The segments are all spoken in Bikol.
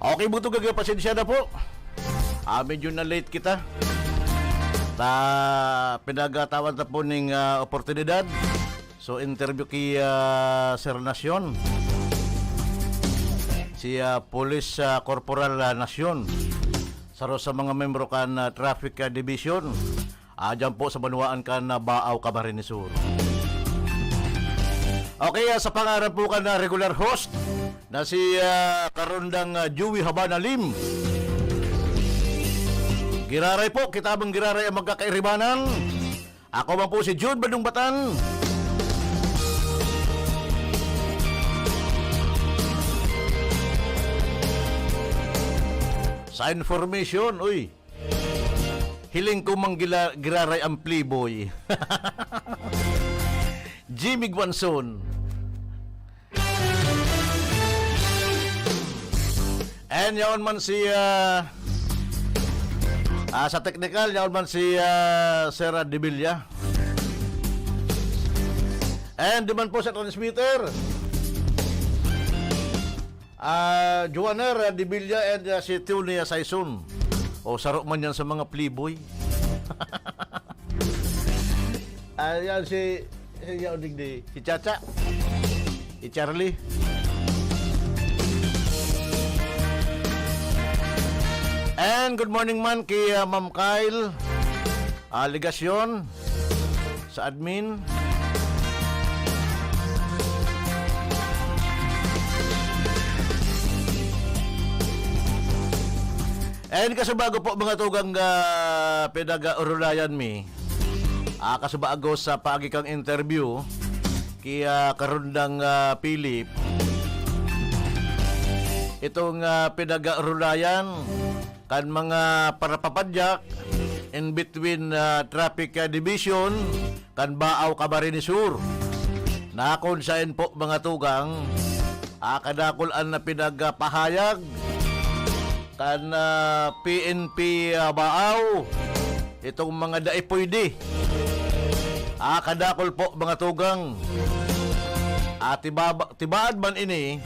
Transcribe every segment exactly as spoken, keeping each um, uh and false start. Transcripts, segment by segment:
Okay, buto gaga, pasensya na po. Ah, medyo na late kita. Ta, pinagatawan ta po ning, ah, oportunidad. So, interview ki, ah, Sir Nacion. Si, ah, Police, ah, Corporal, ah, Nacion. Saro sa mga membro kan, ah, Traffic, ah, Division. Ah, dyan po sa banwaan kan, ah, Baao, Camarines Sur. Okay, ah, sa pangaran po kan, ah, regular host na si, ah, Karundang, ah, Joey Habana Lim. Giraray po, kita mong giraray ang magkakairibanan. Ako man po si Jude Badungbatan. Sa information, uy, hiling ko manggila-, giraray ang playboy. Jimmy Guanzon. And yaon man si, ah, ah, sa technical, yaon man si, ah, Sir Debilla. And duman po sa transmitter, ah, Joanner, ah, Debilla and, ah, si Tunia Saison. O, saro man yan sa mga playboy. Ah, yan si, si, yan, digdi, si Chacha. Si Charlie. And good morning man kay, ah, Ma'am Kyle, ah, Legacion, sa admin. And kasubago po, mga tugang, ah, pinag-urulayan mi. Ah, kasubago sa paagi kang interview ki, ah, Karundang, ah, Philip, itong, ah, pinag-urulayan kan mga parapapadyak in between, ah, traffic, ah, division kan Baao, Camarines Sur. Na kun saen po, mga tugang, ah, kadakul an na pinagpahayag kan, ah, P N P, ah, Baao, itong mga dai pwede. Ah, kadakul po, mga tugang. Ah, tibaba-, tibaad man ini,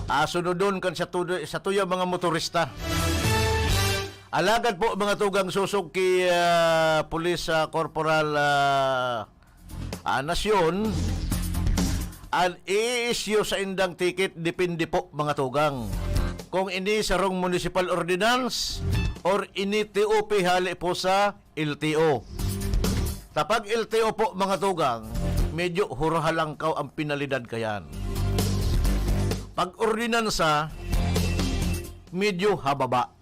ah, sunodon kan sa tudo-, sa tuya mga motorista. Alagad po, mga tugang, sosog ki, ah, Police, ah, Corporal, ah, ah, Nasyon, an i-issue sa indang ticket depende po, mga tugang, kung ini sarong municipal ordinance or ini T O P hali po sa L T O. Kapag L T O po, mga tugang, medyo hurhalangkaw ang penalidad kayan. Pag ordinansa, medyo hababa.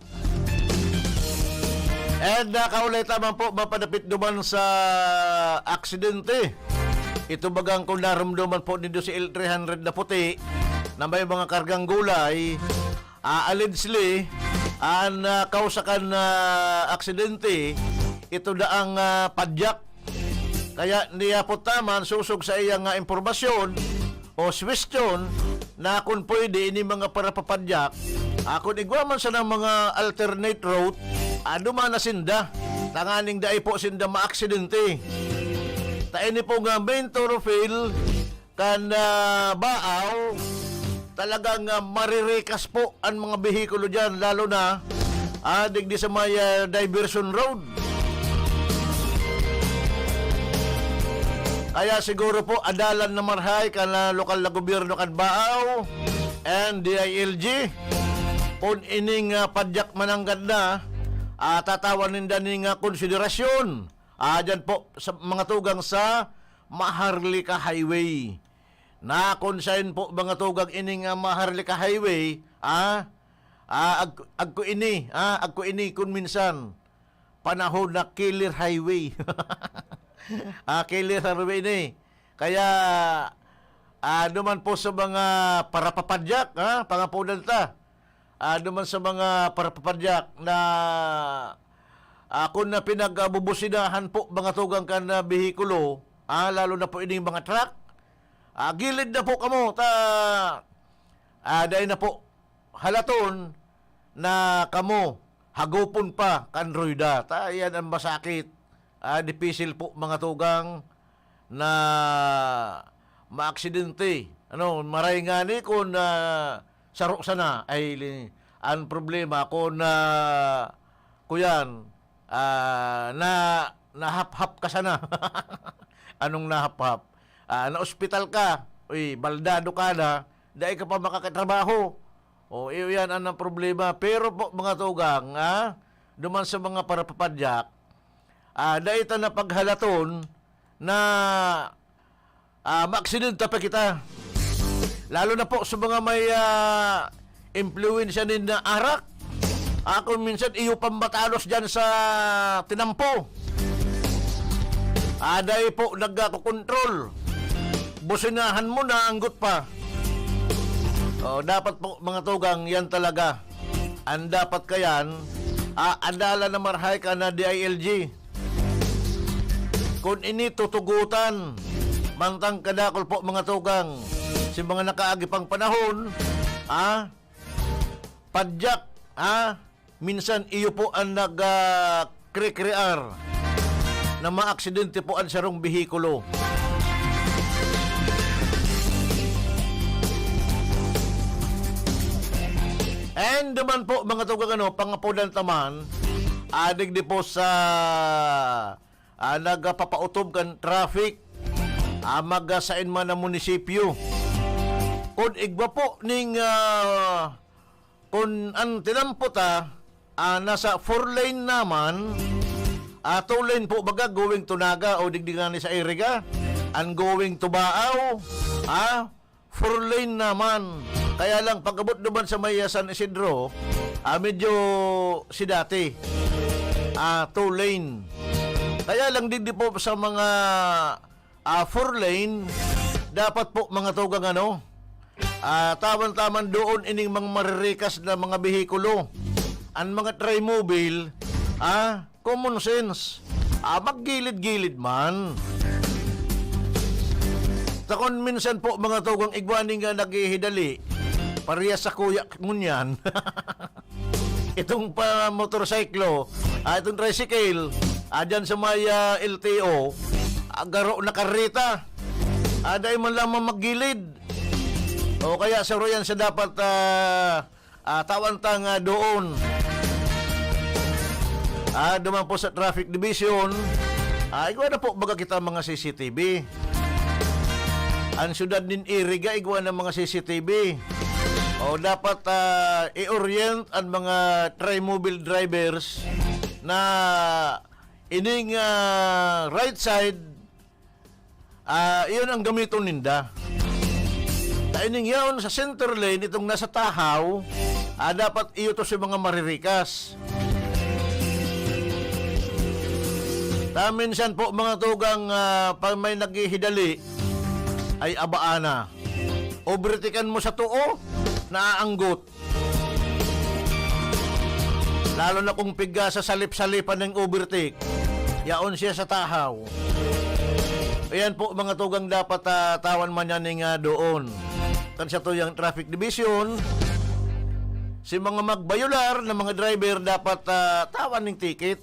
And, ah, kaulay ta man po, mapadapit duman sa aksidente. Ito bagang kung narumduman po nindo si L three hundred na puti na may mga kargang gulay, ah, allegedly, an, ah, kausa kan, ah, aksidente, ito daang, ah, padyak. Kaya niya po taman susog sa iya nga impormasyon o suwestyon na kun pwede ini mga parapapadyak, ah, kun igwa man sanang mga alternate route, ah, duman na sinda, tanganing dai po sinda maaksidente. Ta ini po nga main thoroughfare kan, ah, Baao, talagang, ah, maririkas po an mga behikulo diyan, lalo na, ah, digdi sa may, ah, diversion road. Kaya siguro po, adalan na marahay kan, ah, lokal na gobyerno kan Baao and D I L G, kun ining, ah, padyak mananggad na, ah, tatawan ninda ning, ah, konsiderasyon. Ah, dyan po sa mga tugang sa Maharlika Highway. Na kun saen po, mga tugang, ining, ah, Maharlika Highway, ah, ah, ag-, agko ini, ah, agko ini kun minsan panahon na killer highway. Ah, killer highway ini. Kaya, ah, duman po sa mga parapapadyak, ah, pangapodan ta. Ah, duman sa mga parapapadyak na, ah, kun na pinag-, ah, bubusinahan po, mga tugang, kan, ah, behikulo, ah, lalo na po ining mga truck, ah, gilid na po kamo, ta, ah, dai na po halaton na kamo hagopon pa kan rueda. Ta, iyan ang masakit. Ah, dipisil po, mga tugang, na maaksidente. Ano, maray ngani kun, ah, saro sana, ay, li-, Ang problema kung, ah, kuyan, ah, na, nahaphap ka sana. Anong nahaphap? Ah, naospital ka, uy, baldado ka na, dai ka pa makakatrabaho. O, iyo yan ang problema. Pero po, mga tugang, ah, duman sa mga parapapadyak, ah, dai ta napaghalaton na, ah, maaksidente pa kita. Lalo na po sa mga may, ah, impluwensya nin arak. Ah, kung minsan iyo pambatalos dyan sa tinampo. Ah, dai po nagkakokontrol. Businahan mo na, anggot pa. Oh, dapat po, mga tugang, yan talaga. Ang dapat kayan, ah, adala na marahay ka na D I L G. Kun ini tutugutan, mantang kadakul po, mga tugang, si mga nakaagi pang panahon, ah, padyak, ah, minsan iyo po ang nag, ah, krekrear na maaksidente po ang sarong behikulo. And naman po, mga tugang, ano, pangapodan taman, adig di po sa, ah, nagpapautob kan traffic, ah, magsain man na munisipyo. Kun igwa po ning, ah, kun ang tinampo ta, ah, nasa four lane naman, ah, two lane po baga going to Naga o digdi ngani sa Iriga, and going to Baao, ah, four lane naman. Kaya lang, pag-abot naman sa may, ah, San Isidro, ah, medyo si dati, ah, two lane. Kaya lang, digdi po sa mga, ah, four lane, dapat po, mga tugang, ano, ah, tawan-taman doon ining mga maririkas na mga behikulo. Ang mga trimobile, ah, common sense. Ah, maggilid-gilid man. Takon minsan po, mga tugang, igwa ning, ah, naghihidali. Parehas sa kuya ngunyan. Itong pa motorsiklo, ah, itong tricycle, ah, dyan sa may, ah, L T O, ah, garo na kareta. Ah, dai man lamang maggilid. O kaya, saro yan sa dapat, ah, ah, tawan ta nga doon. Ah, duman po sa traffic division, ah, igwa na po baga kita mga C C T V. Ang syudad nin Iriga, igwa na mga C C T V. O, dapat, ah, i-orient ang mga trimobile drivers na ining, ah, right side, ah, iyon ang gamiton ninda. Ta ining yaon sa center lane, itong nasa tahaw, ah, dapat iyo to sa mga maririkas. Ta minsan po, mga tugang, ah, pag may naghihidali, ay abaan na. Overtikan mo sa too, naaanggot. Lalo na kung pigga sa salip-salipan ng overtake, yaon siya sa tahaw. Ayan po, mga tugang, dapat, ah, tawan man yan ning, ah, doon. Kan sa tuyang traffic division, si mga magbayular na mga driver dapat, ah, tawan ning ticket.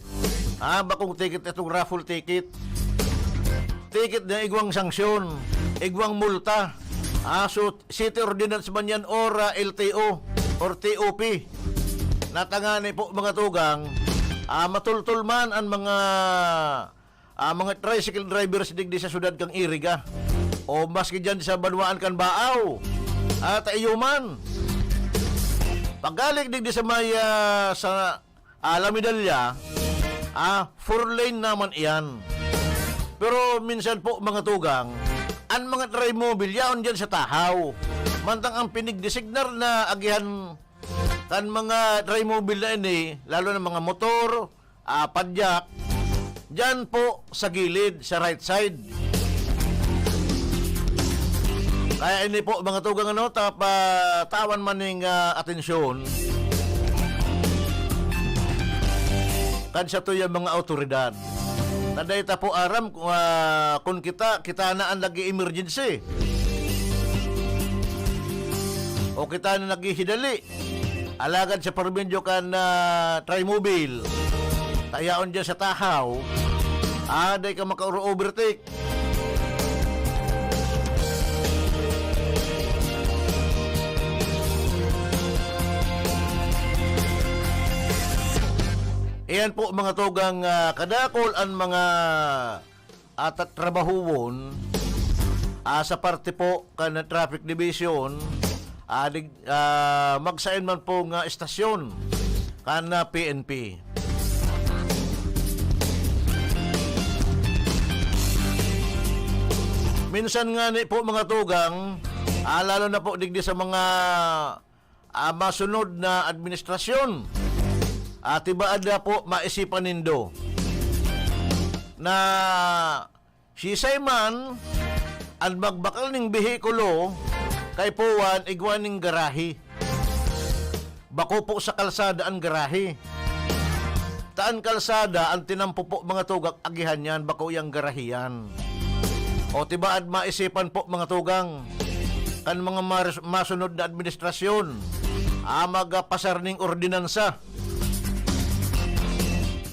Ah, bakong ticket, itong raffle ticket. Ticket na igwang sanksyon, igwang multa. Ah, so, city ordinance man yan or, ah, L T O or T O P. Natangani po, mga tugang, ah, matultol man ang mga, ah, mga tricycle drivers digdi sa syudad kan Iriga. O maski dyan sa banwaan kan Baao. At iyo man. Paggaling digdi sa may, ah, sa ah, La Medalla, ah, four lane naman iyan. Pero minsan po, mga tugang, ang mga trimobile, yaon dyan sa tahaw. Mantang ang pinigdesignar na agihan kan mga trimobile na ini, lalo na mga motor, ah, padyak, dyan po sa gilid, sa right side. Kaya ini po, mga tugang, ano, tapa-, tawan man ning, ah, atensyon kan satuyang mga awtoridad. Ta dai ta po aram kung, ah, kung kita, kita na ang nag-emergency. O kita na naghihidali. Alagad sa parmedyo kan, ah, trimobile, ta yaon dyan sa tahaw, ah, dai ka maka-overtake. Iyan po, mga tugang, ah, kadakol an mga, ah, tatrabahowon, ah, sa parte po kan Traffic Division, ah, dig-, ah, magsain man po nga estasyon kan, ah, P N P. Minsan ngani po, mga tugang, ah, lalo na po digdi sa mga, ah, masunod na administrasyon, ah, tibaad na po maisipan nindo na siisay man an magbakal ning behikulo, kaipuhan, igwa ning garahe. Bako po sa kalsada an garahe. Ta an kalsada, an tinampo po, mga tugang, agihan yan, bako yang garahe yan. O, tibaad maisipan po, mga tugang, kan mga maris-, masunod na administrasyon, ah, magpasar ning ordinansa.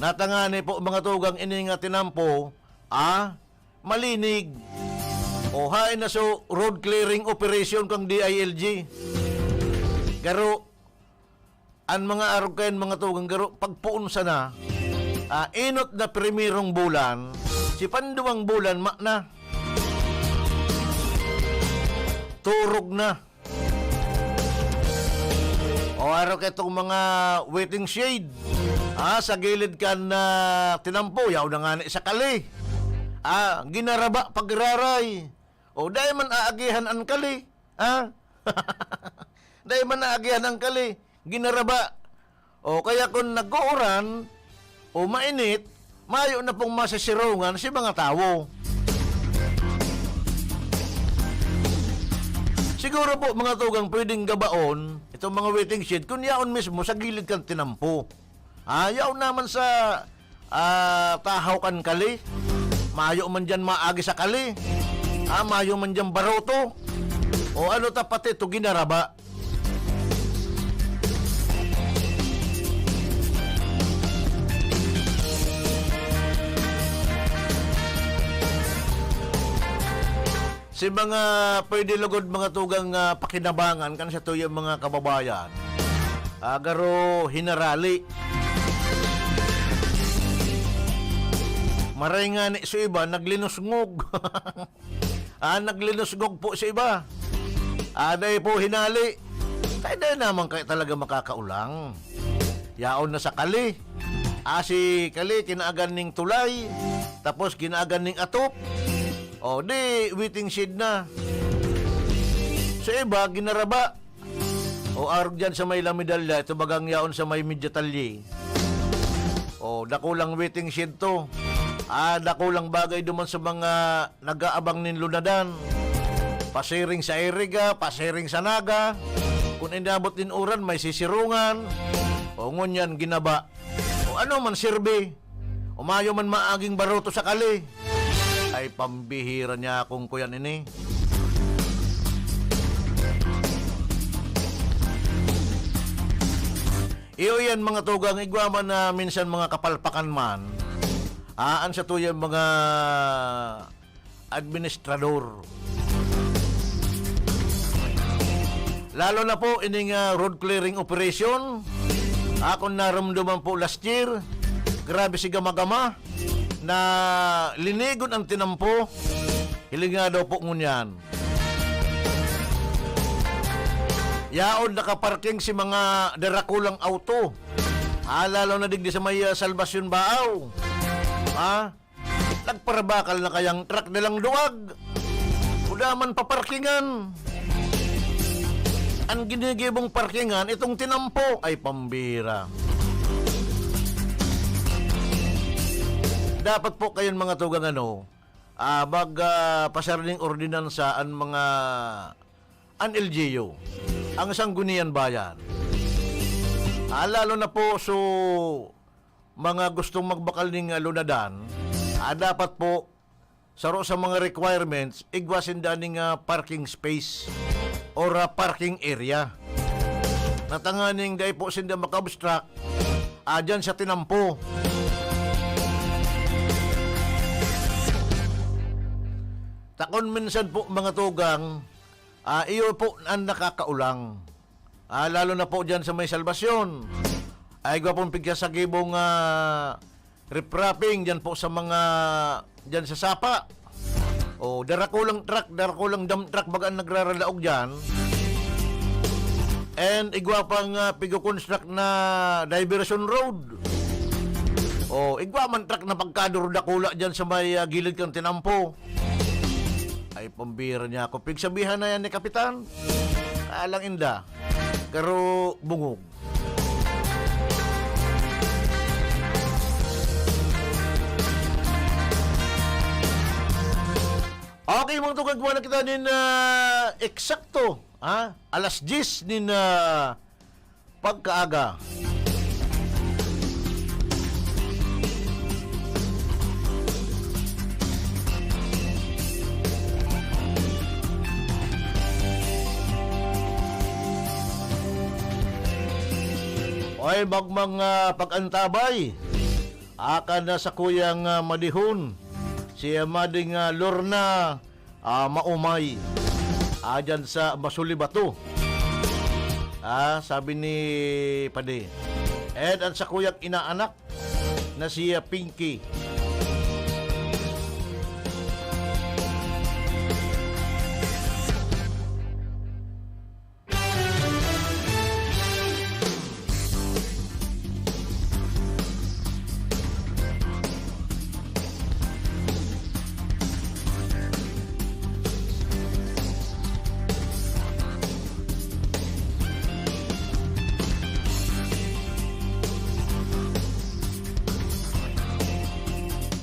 Na tangani po, mga tugang, ini nga tinampo, ah, malinig. O, haen na so road clearing operation kan D I L G. Garo, an mga arog kayan, mga tugang, garo, pagpoon sana, ah, enot na primerong bulan, si panduwang bulan, ma na. Turog na. O, arog kay itong mga waiting shed, ah, sa gilid kan, ah, tinampo, yaon na ngani sa kali. Ah, ginaraba pag iraray. O, dai man aagihan an kali. Ah? Dai man aagihan an kali. Ginaraba. O, kaya kun nag-uuran o mainit, mayo na pong masisirongan si mga tawo. Siguro po, mga tugang, pwedeng gabaon itong mga waiting shed kun yaon mismo sa gilid kan tinampo. Ah, yaon naman sa, ah, tahaw kan kali. Mayo man diyan maagi sa kali. Ah, mayo man diyan baroto. O ano ta pati ito ginaraba? Si mga pwede lugod, mga tugang, ah, pakinabangan kan satuyang mga kababayan, ah, garo hinarali. Maray ngani sa iba, naglinusngog. Ah, naglinusgog po sa iba. Ah, dai po hinali. Kaya dai naman kayo talaga makakaulang. Yaon na sa kali. Ah, si kali, kinaagan ning tulay. Tapos kinaagan ning atop. O, di, waiting shed na. Sa iba, ginaraba. O, arog dyan sa may La Medalla, ito bagang yaon sa may Medya Talye. O, dakulang waiting shed to. Ah, dakulang bagay duman sa mga nag-aabang nin lunadan. Pasiring sa Iriga, pasiring sa Naga. Kung inabot nin uran, may sisirungan. O, ngunyan, ginaba. O, ano man sirbi? O, mayo man maaging baroto sa kali. Ay, pambihira niya akong kuyan ini. Iyo yan, mga tugang, igwa man na minsan mga kapalpakan man. Ah, an satuyang mga administrador. Lalo na po ining, ah, road clearing operation. Akon narumduman po last year, grabe si gama-gama na linigon ang tinampo. Hiling nga daw po ngunyan. Yaon nakaparking si mga darakulang auto. Ah, lalo na digdi sa may, ah, Salvacion Baaw. Ah, nagparabakal na kayang truck nilang duwag. Kuda man paparkingan. Ang ginigibong parkingan, itong tinampo, ay pambira. Dapat po kayon, mga tugang, ano, ah, mag, ah, pasar ning ordinansa an mga, an L G U, ang Sangguniang Bayan. Ah, lalo na po, so, mga gustong magbakal ning, ah, lunadan, ah, dapat po, saro sa mga requirements, igwa sinda ning, ah, parking space or, ah, parking area. Na tanganing dai po sinda maka-obstruct, ah, dyan sa tinampo. Takon minsan po, mga tugang, ah, iyo po ang nakakaulang. Ah, lalo na po dyan sa may Salvacion. Ay, igwa pong pigsasagibong, ah, riprapping dyan po sa mga, dyan sa sapa. O, darakulang truck, darakulang dump truck baga ang nagraralaog dyan. And igwa pang, ah, pigo-construct na diversion road. O, igwa man truck na pagkadurdakula dyan sa may, ah, gilid kang tinampo. Ay, pambira niya ako. Pigsabihan na yan ni Kapitan. Alang inda. Pero bungog. Okay, mga tugang, kuha na kita nin, ah, eksakto, ha? Alas diyes nin, ah, pagkaaga. Oy, magmang, ah, pag-antabay. Akan na sa kuyang, ah, madihon, si, ah, Mading, ah, Lorna, ah, Maumay. Ah, dyan sa Masuli Bato. Ah, sabi ni Padi. And ang sa kuyang inaanak na si, ah, Pinky.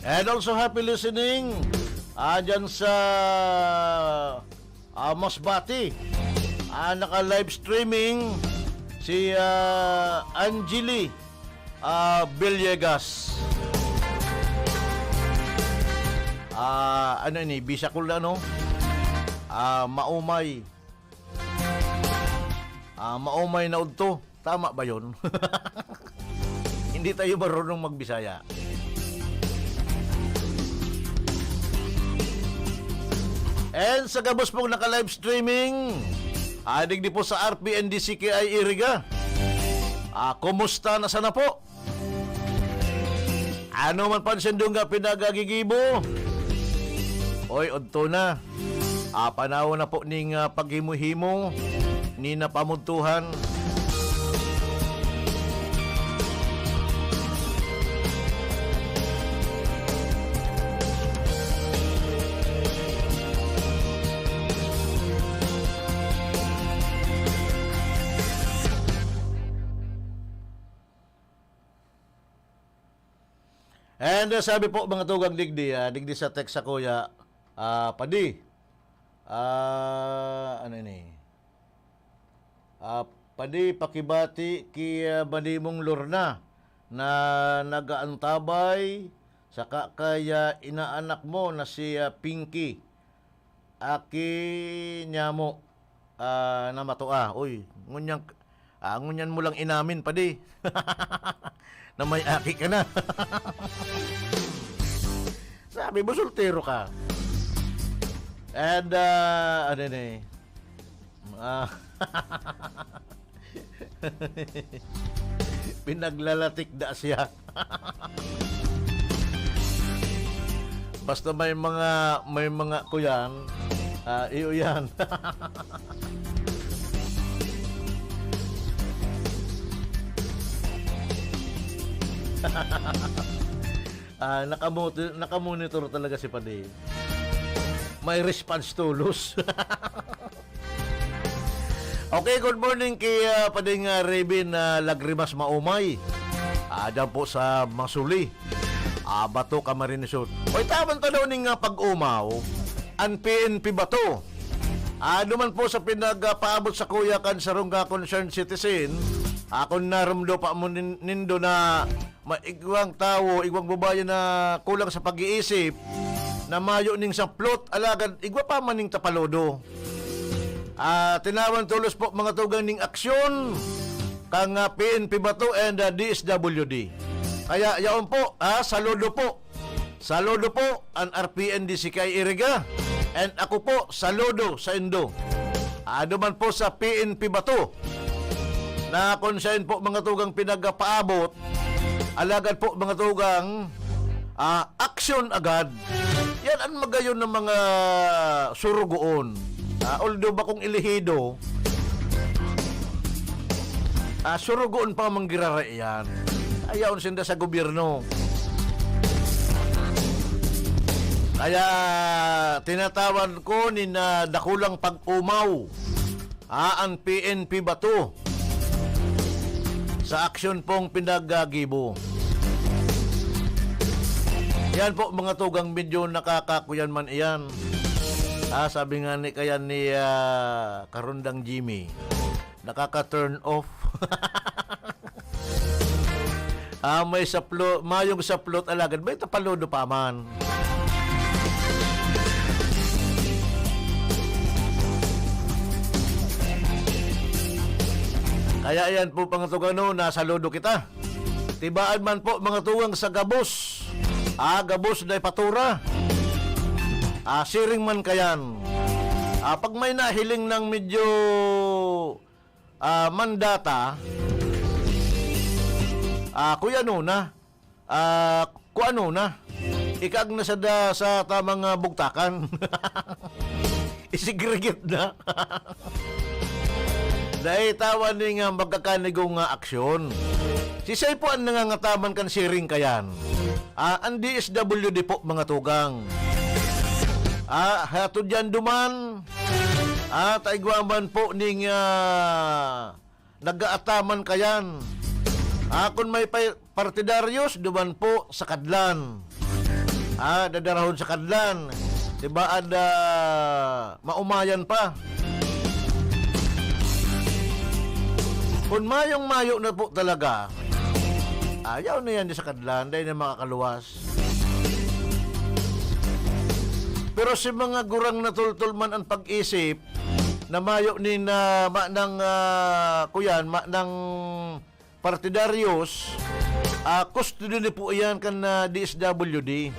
And also happy listening, ah, dyan sa, ah, Masbate. Ah, naka-live streaming si, ah, Angeli, ah, Villegas. Ah, ano ini? Bisakol na, no? Ah, Maumay. Ah, Maumay na udto. Tama ba yun? Hindi tayo marunong magbisaya. And sa gabos pong naka-live streaming, ah, digdi po sa R P N D C K I Iriga. Ah, kumusta na sana po? Ano man pa sindong nga pinagagigibo? Oy, udto na. Ah, panahon na po ning, ah, paghimo-himo ni napamudtuhan. And, uh, sabi po, mga tugang digdi, ah, digdi sa text sa kuya, ah, Padi. Ah, ano ini? Ah, Padi, pakibati ki, ah, Manimong Lorna na nag-aantabay, saka kay, ah, inaanak mo na si, ah, Pinky. Aki niya mo, ah, na matua. Uy, ngunyan, ah, ngunyan mo lang inamin, Padi, na may aki ka na. Sabi mo, soltero ka. And, ah, ano na eh, ah, pinaglalatik da siya. Basta may mga, may mga kuyan, ah, iyo yan. Ah, nakamoto-, nakamonitor talaga si Padi. May response tulos. Okay, good morning kay, ah, Pading, ah, Raven, ah, Lagrimas Maumay. Ah, dyan po sa Masuli. Ah, Bato, Camarines Sur. Oy, tabang ta daw ning, ah, pag-umaw, ang P N P Bato. Ah, duman po sa pinagpaabot sa kuya kan sarong, ah, concerned citizen, ah, kung narumdo pa mo nin-, nindo na may igwang tawo, igwang babayi na kulang sa pag-iisip, na mayo ning saplot, alagad igwa pa man ning tapalodo. Ah, tinawan tolos po mga tugang ning aksyon kang, ah, P N P Bato and, ah, D S W D. Kaya yaon po, ah, saludo po. Saludo po an R P N D C K I Iriga. And ako po, saludo sa indo. Ado man po sa P N P Bato. na kung saen po, mga tugang, pinagpaabot, alagad po, mga tugang, ah, aksyon agad. Yan ang magayon ng mga surugoon. Ah, although bakong elehido, ah, surugoon pa man giraray yan. Ayaw sinda sa gobyerno. Kaya tinatawan ko nin, ah, dakulang pag-umaw, ah, an P N P Bato sa aksyon pong pinaggibo. Yan po, mga tugang, medyo nakakakuyan man iyan. Ah, sabi nga ni, kaya ni, ah, Karundang Jimmy, nakaka-turn off. Ah, may saplo-, mayong saplot alagad may tapaludo pa man. Kaya ayan po, mga tugano, nasaludo kita. Tibaan man po, mga tugang, sa gabos. Ah, gabos na ipatura. Ah, siring man kayan. Ah, pag may nahiling ng medyo ah, mandata, ah, kuya Nuna, ah, kuya Nuna, ikaag na sa da-, sa tamang, ah, bugtakan. Isegregate na. Dai tawan ni nga magkakanigong, ah, aksyon. Si Saipo ang nangangataman kan siring kayan. Ah, ang D S W D po, mga tugang. Ah, hatod yan duman. Ah, taigwa man po ning, ah, nag-aataman kayan. Ah, kun may pa-, partidaryos, duman po sa Kadlan. Ah, dadarahon sa Kadlan. Diba, ada maumayan pa. Kun mayong-mayo na po talaga, ayaw na yan sa Kadlan, dahil na makakaluwas. Pero si mga gurang natultol man ang pag-isip, na mayo nin, ah, manang, ah, kuyan, manang partidaryos, ah, kustodiyo ni po iyan kan, ah, D S W D.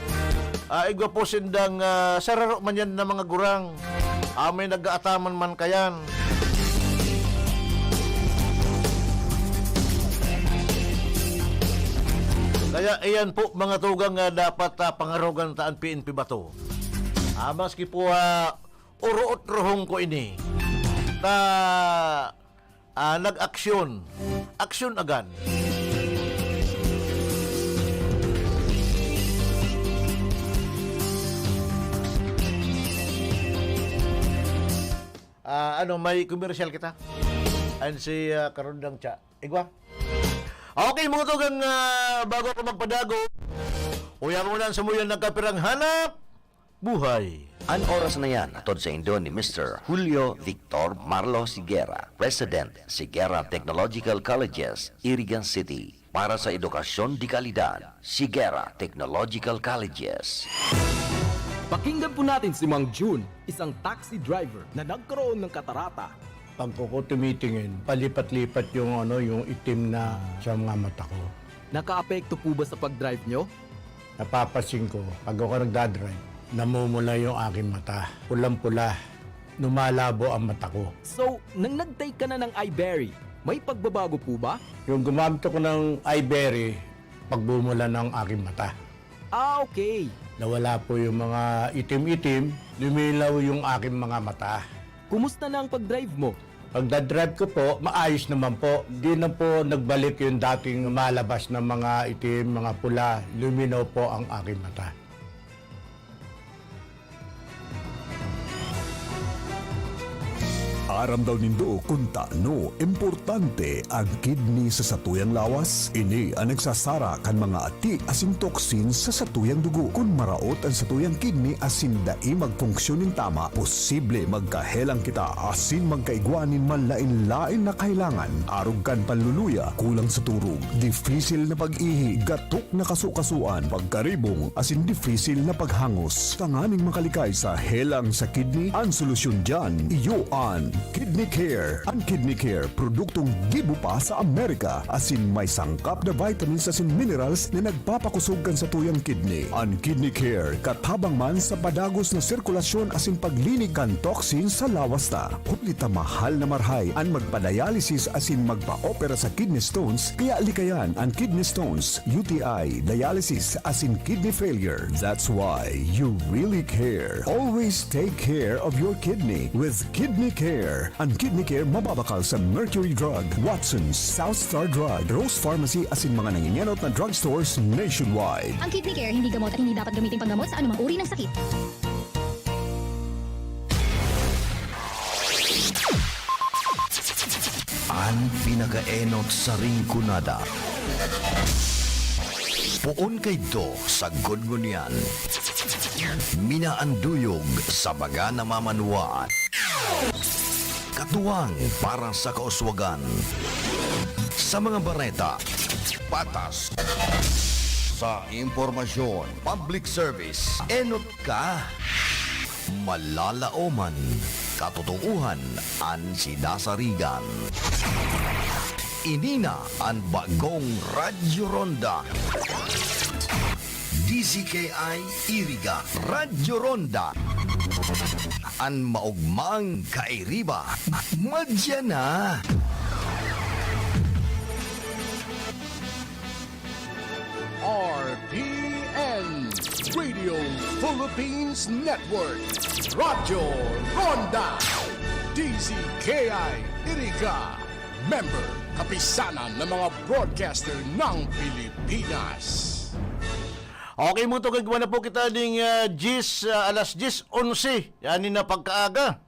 Ah, igwa po sindang, ah, sararo man yan na mga gurang. Ah, may nag-aataman man kayan. Kaya iyan po, mga tugang, ah, dapat, ah, pangarogan ta an P N P Bato. Ah, maski po, ah, uruot-ruhong ko ini. Ta, ah, nag-aksyon. Aksyon agad. Ah, ano, may komersyal kita. And si, ah, Karundang Cha. Igwa? Okay, mga tugang, ah, bago ako magpadago, uyang unan sa muyan nagkapirang hanap buhay. An oras na yan, hatod saindo ni Mister Julio Victor Marlo Siguera, President, Siguera Technological Colleges, Irigan City. Para sa edukasyon de kalidad, Siguera Technological Colleges. Pakinggan po natin si Mang Jun, isang taxi driver na nagkaroon ng katarata. Pag ako tumitingin, palipat-lipat yung ano, yung itim na sa mga mata ko. Nakaapekto po ba sa pag-drive nyo? Napapansin ko, pag ako nagdadrive, namumula yung aking mata. Pulang-pula. Lumalabo ang mata ko. So, nang nag-take ka na ng Iberry, may pagbabago po ba? Yung gumamit ako ng Iberry, pagmumula ng aking mata. Ah, okay. Nawala po yung mga itim-itim, lumilaw yung aking mga mata. Kumusta na ang pag-drive mo? Pagdadrive ko po, maayos naman po. Di na po nagbalik yung dating malabas na mga itim, mga pula. Luminaw po ang aking mata. Aram daw nindo kun tano importante an kidney sa satuyang lawas? Ini an nagsasara kan mga ati asin toxin sa satuyang dugo. Kun maraot an satuyang kidney asin dai magfunksyon nin tama, posible magkahelang kita asin magkaigwa nin manlaen-laen na kahelangan. Arog kan panluluya, kulang sa turog, difisil na pag-ihi, gatok na kaso-kasoan, pagkaribong, asin difisil na paghangos. Tanganing makalikay sa helang sa kidney, an solusyon diyan, iyo an Kidney Care. An Kidney Care, produktong gibo pa sa Amerika, asin may sangkap na vitamins asin minerals na nagpapakosog kan satuyang kidney. An Kidney Care, katabang man sa padagos na sirkulasyon asin paglinig kan toxin sa lawas ta. Huli ta mahal na marahay an magpa-dialysis asin magpa-opera sa kidney stones, kaya likayan an kidney stones, U T I, dialysis, asin kidney failure. That's why you really care. Always take care of your kidney with Kidney Care. An Kidney Care mababakal sa Mercury Drug, Watson's, South Star Drug, Rose Pharmacy asin mga nangingenot na drugstores nationwide. Ang Kidney Care hindi gamot at hindi dapat gamitin panggamot sa anumang uri ng sakit. An pinakaenot sa Rinconada. Poon kaidto sagkod ngunyan. Minaanduyog sa mga namamanwaan. Katuwang para sa kauswagan. Sa mga bareta, patas. Sa impormasyon, public service, enot ka. Malalaoman, katotoohan an sinasarigan. Ini na an bagong Radyo Ronda. D Z K I Iriga, Radyo Ronda. An maogmang kairiba, madya na. R P N, Radio Philippines Network, Radyo Ronda, D Z K I Iriga, member, kapisanan ng mga broadcaster ng Pilipinas. Okay, mga tugang, igwa na po kita ning, ah, diyes, ah, alas diyes, onse, yan na pagkaaga.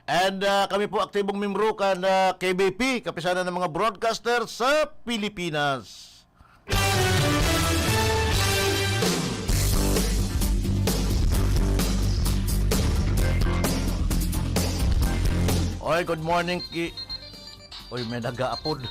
And, ah, kami po aktibong membro kan, ah, K B P, Kapisanan ng mga Broadcaster sa Pilipinas. Oy, good morning ki-, oy, may nag-aapod.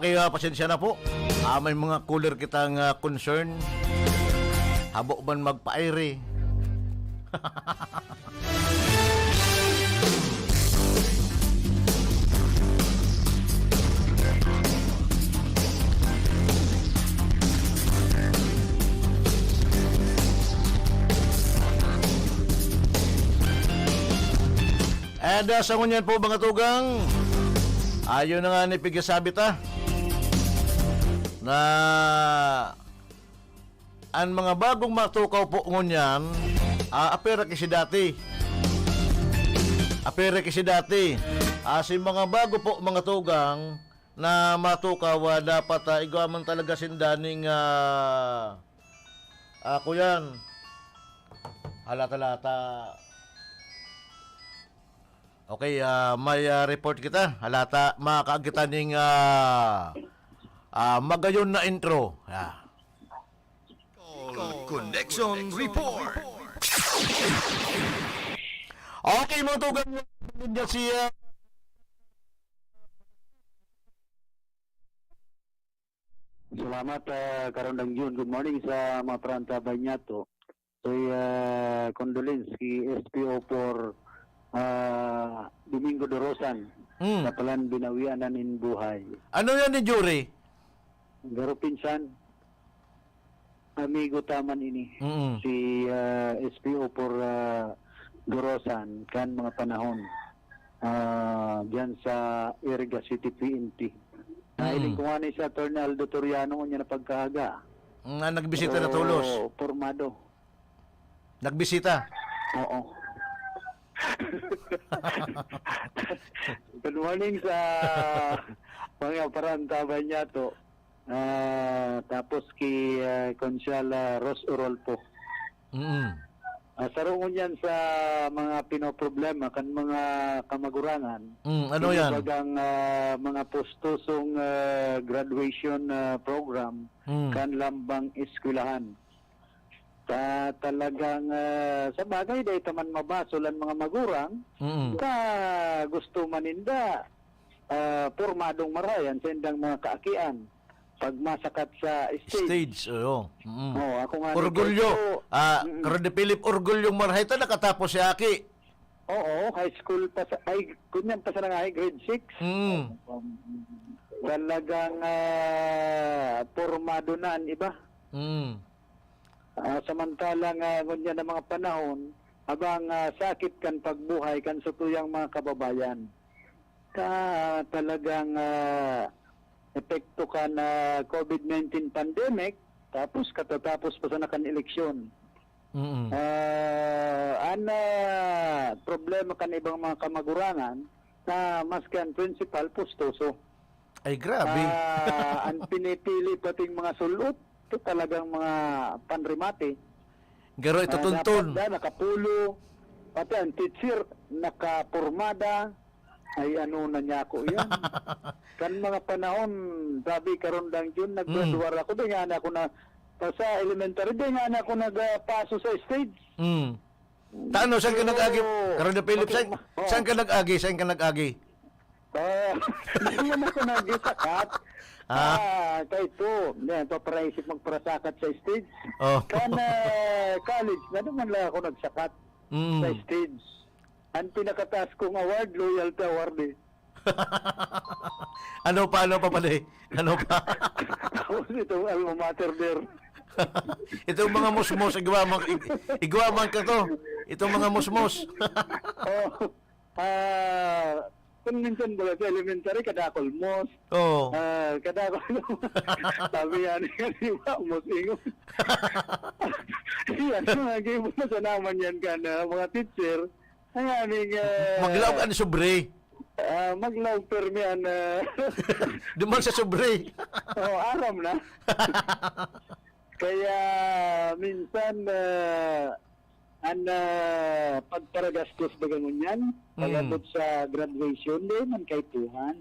Okay, ah, pasensya na po. Ah, may mga caller kitang, ah, concern. Habo man magpa-aire. And, ah, sa ngunyan po, mga tugang, ayon na nga ni pigsasabi ta, na an mga bagong matukaw po ngunyan, ah, apwera ki si dati. Apwera ki si dati. Ah, si mga bago po, mga tugang, na matukaw, ah, dapat, ah, igwa man talaga sinda ning, ah, ah, kuyan. Halata-lata. Okay, ah, may, ah, report kita. Halata, makakaagit kita ning, ah, ah, magayon na intro. Ah. Connection Report. Okay, mga tugang, niya si, ah, Salamat, ah, Karondang Jun. Good morning sa mga parantabay niya to. So, ah, condolence ki S P O four, ah, Domingo Dorosan. Mm. Sa palan binawian na nin buhay. Ano yan ni Jury? Garo pinsan, amigo ta man ini. Mm. Si, ah, S P O for, ah, Gorosan, kan mga panahon, ah, diyan sa Iriga City P N P. Mm. Nahiling ko nga ni si Attorney Aldo Toriano, ngunyan na pagkaaga. Nga nagbisita na Pero, tolos. Pormado. Nagbisita? Oo. Good morning sa mga parantaban niya to. Ah, tapos ki, ah, Konsehal, ah, Ros Orolfo. Mm. Ah, saro ngunyan sa mga pinoproblema kan mga kamagurangan. Mm, ano yan? Bagang, ah, mga pustosong, ah, graduation, ah, program Mm. kan lambang eskwelahan. Ta-, talagang, ah, sa bagay, dai ta man mabasol an mga magurang. Mm. Ta gusto man ninda, ah, pormadong marahay an saindang mga kaakian pag masakat sa stage. Stage, oo. Mm. Oo, ako nga ni Orgulyo. Tito, Ah, mm. Karo de Philip, orgulyong marahay ta nakatapos si Aki. Oo, high school pa sa, ay, kunyan pa sa nangahay, grade six. Mm. Talagang, ah, pormado na an iba. Mm. Ah, samantalang, ah, ngunyan na mga panahon, abang, ah, sakit kan pagbuhay kan satuyang mga kababayan. Ka-, talagang, ah, epekto kan COVID nineteen pandemic, tapos katatapos pa sana kan eleksyon. Mm. Ah, an, ah, problema kan ibang mga kamagurangan na maski an principal, pustoso. Ay, grabe. Ah, an pinipili pating mga sul-ot, ito talagang mga panremate. Garo ito, Ah, tuntun. Dapat na nakapulo, pati ang teacher, nakapormada. Ay, ano na niya ako yan. Kan mga panahon, sabi, karon lang yun, naggraduar Mm. ako, di nga na ako na, pa sa elementary, di nga na ako nagpaso sa stage. Mm. Taano, saan ka So, nag-agi? Karo de Philip, okay, saan, ma-, oh. saan ka nag-agi? Saan ka nag-agi? Ah, hindi man ako nagsakat. Ah. Ah, kay ito, yan, paparaisip magparasakat sa stage. Oh. Kan, ah, college, na naman lang ako nagsakat Mm. sa stage. Ang pinakataas kong award, loyalty award eh. Ano pa, ano pa pala eh? Ano pa? Tapos itong alma mater there. Itong mga musmos, igwa man, ig-, igwa man ka to. Itong mga musmos. Oh. Ah, kung minsan ba sa elementary, kadakol mos. Oo. Ah, kadakol. Sabi nga ni, di ba, mos ingon. Yan, mga gibo na sa naman yan ka na, mga teacher. Ay, aning, ah, Maglaog an sobre. Ah, maglaog permi an, ah, Duman sa sobre. Oh, aram na. Kaya minsan, ah, an, ah, pagparagastos baga ngunyan, Mm. pag-abot sa graduation, di man kaipuhan.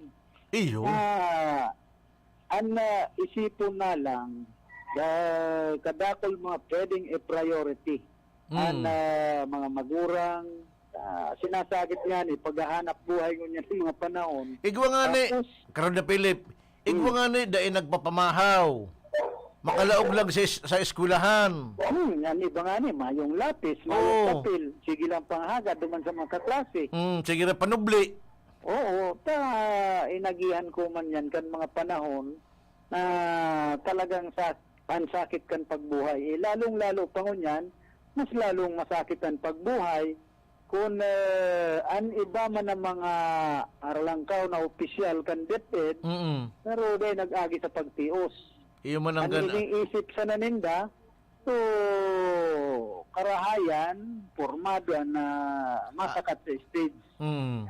Iyo. Ah, an, ah, isipon na lang, ah, kadakol mga pwedeng i-priority. Mm. An, ah, mga magurang, ah, sinasakit nga ni paghahanap buhay ngunyan ng mga panahon. Igwa nga ni, Tapos, Karo de Philip, igwa Mm. nga ni, dai nagpapamahaw. Makalaog lang sa es-, sa eskwelahan. Hmm, an iba nga ni, mayong lapis, mayong Oo. papel. Sige lang panghagad duman sa mga kaklase. Hmm, sige lang panubli. Oo, ta, inagihan ko man yan kan mga panahon na talagang sa, an sakit kan pagbuhay. Eh, lalong-lalo pa ngunyan, mas lalong masakit an pagbuhay kun, eh, an iba man na mga aralangkaw na opisyal kan DepEd, Mm. pero dai nag-agi sa pagtios. Iyo man ang An gana- iniisip sana ninda, so, karahayan, pormado na masakat sa stage. Mm.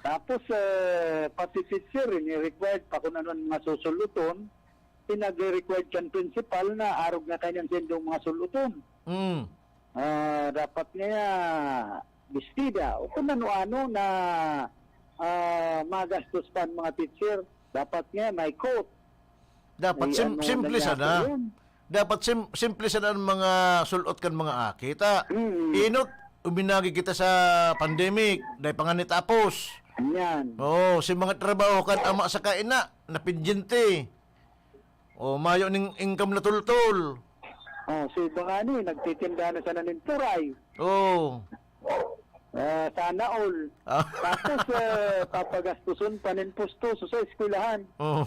Tapos, eh, pati teacher, ini-required pa kung ano ang mga susuloton, pinag-required kan principal na arog na kaiyan sindong mga suloton. Mm. Ah, dapat nga bestida o kung ano-ano na, ah, magastos pa ang mga teacher. Dapat nga may coat. Dapat May sim-, ano simple na sana. yun. Dapat sim-, simple sana ang mga sul-ot kan mga aki. Ta, Mm. inot, uminagi kita sa pandemic, dai pa nga nitapos. Yan. Oo, si mga trabaho kan ama sa kaina, napendyente. O, mayo ning income na tultol. Oh, si iba nga ni, nagtitinda na sana nin turay. Oo. Ah, sana all. Ah. Tapos, eh, papagastuson pa nin pusto sa eskwelahan. Oh.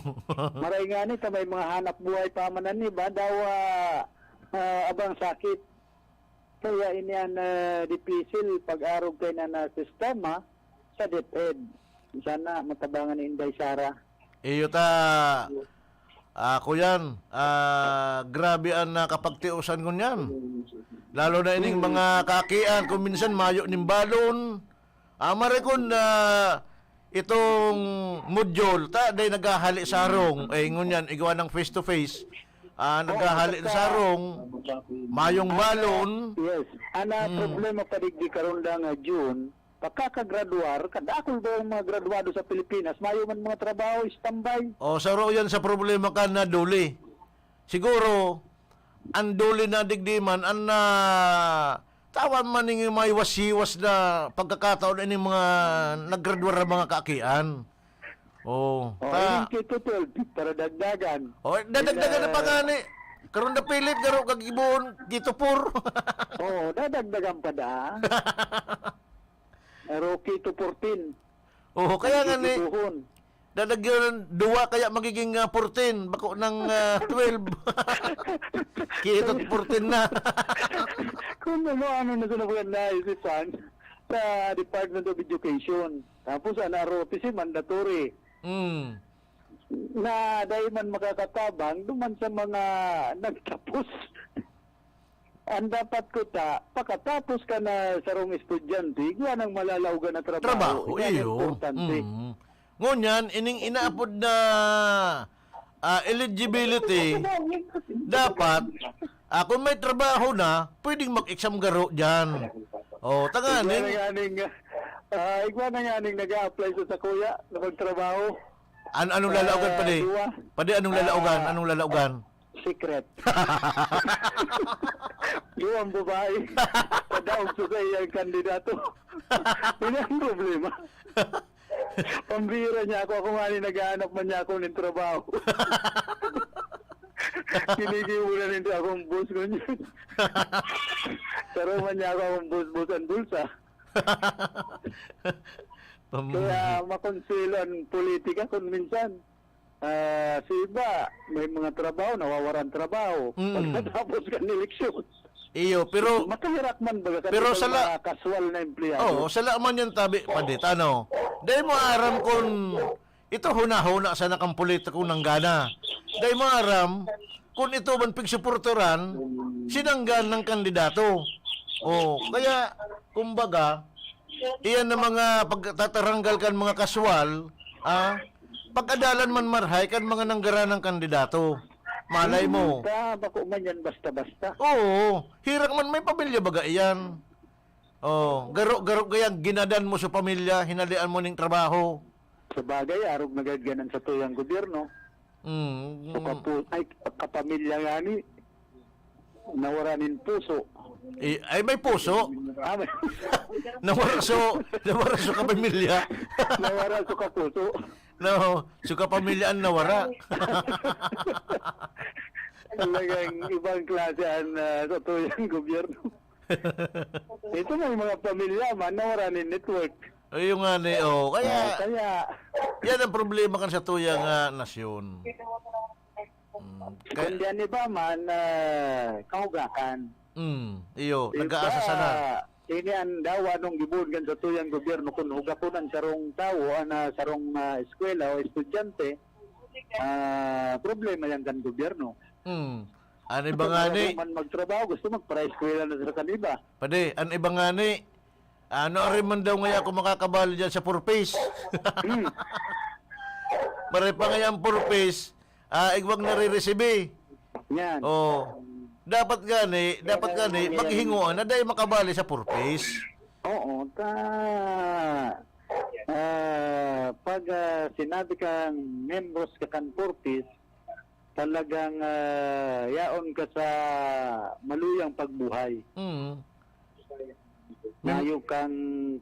Maray nga ni, ta may mga hanap buhay pa man an iba, daw, ah, ah, abang sakit. Kaya ini an, ah, dipisil pag-arog kainan na sistema sa DepEd. Sana matabangan ni Inday Sara. Iyo ta, ah, kuyan, ah, grabe an nakapagtiosan ngunyan. Lalo na ining mga kaakian, kung minsan mayo nin balon. Ah, maray kun, ah, itong module, ta, dai naghahali sa harong. Eh, ngunyan, igwa ng face to face. Ah, naghahali sa harong, mayong balon. Yes. Ana, hmm, problema pa digdi karon da nga June, pagkakagradwar, kadakul ba yung mga graduado sa Pilipinas? Mayo man mga trabaho, standby. O, saro yan sa problema kan na duli. Siguro, ang duli na digdi man, ang na, tawan man ning may wasiwas na pagkakataon ining mga naggraduar na mga kaakian. Oh, o, ta- yung K to twelve, para dagdagan. O, dadagdagan na pa nga ni. Karon na pilit, garo kagibohon, K to four. Oo, dadagdagan pa da. Pero K to fourteen. Oo, kaya nga ni, gigibohon. Dadagdagan duwa, kaya magiging, ah, fourteen, bako ng, ah, twelve. K to fourteen na. Kung ano-ano na sa nabugan na isipan sa Department of Education. Tapos, ang R O T C, mandatory. Mm. Na dahil man makakatabang, duman sa mga nagtapos. Ang dapat ko ta, pakatapos ka na sarong estudyante, igwa nang malalaogan na trabaho. Trabaho, yan ang iyo. Importante. Mm. Ngunyan, ining inaapod na, ah, eligibility, dapat, ah, kung may trabaho na, pwedeng mag-exam garo dyan. O, tanganing. Igwa na nga ning, ah, igwa na nga ning nag-a-apply sa sakuya na magtrabaho. An-, anong lalaogan, padi? Ah, duwa. Padi, anong lalaogan? Ah, anong lalaogan? Secret. Duwang babae. Padaog sa saiyang kandidato. Yun ang problema. Pambira niya ako. Ako nga ni naghahanap man niya ako ng trabaho. Kinikiulan nito akong boss ko niya. Saro man niya ako akong boss-boss ang bulsa. Pam- Kaya makonselo ang politika kung minsan. Ah, sa iba, may mga trabaho, nawawaran trabaho. Mm. Pagkatapos kan eleksyon. Iyo, pero makahirak man baga kan pero sala- mga kaswal na empleyado. Oo, sala man yan tabi, padit, ano? Dahil mo aram kung ito huna-huna sana kang politikong nanggana. Dahil mo aram, kung ito man pigsuportaran, sinanggan ng kandidato. Oh, kaya, kumbaga, iyan na mga pagtataranggal kan mga kaswal, ah, pag-adalan man marhay kan mga nanggaranang kandidato. Malay mo. Hmm, ta, bako man yan basta-basta. Oo, hirak man may pamilya baga iyan. Oh, garo-garo kaya ginadan mo sa pamilya, hinalian mo ning trabaho. Sa bagay, arog na gad ganan sa tuyang gobyerno. Mm. So, kapu-, ay, kapamilya nga ni, nawara nin puso. Eh, ay, may puso? Ah, may Nawara so, nawara so kapamilya. Nawara so kapuso. No, so kapamilya ang nawara. Talagang ibang klase ang, ah, sa tuyang gobyerno. Ito may mga pamilya man nawara nin network. Ayun nga ni, oh. Kaya, ah, kaya yan ang problema kan sa tuyang, ah, nasyon. Mm, kaya kundi an iba man, ah, kahugakan. Mm, iyo, iba, nag-aasa sana. Ini an dawa nung gibohon kan sa tuyang gobyerno kun hugakon an sarong tawo, an, ah, sarong, ah, eskwela o estudyante, ah, problema yan kan gobyerno. Mm. Ano ba nga ni? Man magtrabaho, gusto magpara-eskwela na sa kan iba. Padi, an iba nga ni, ano, ari man daw ngaya ako makakabali dyan sa four Ps? Hmm. Maray pa ngaya ang four Ps, ah, igwang nare-receive. Yan. Oh. Dapat gani, dapat gani, maghingoan na dahil makabali sa four Ps. Oo, ta, ah, pag, ah, sinabi kang membros ka kan four Ps, talagang, ah, yaon ka sa maluyang pagbuhay. Mm. Mayo kang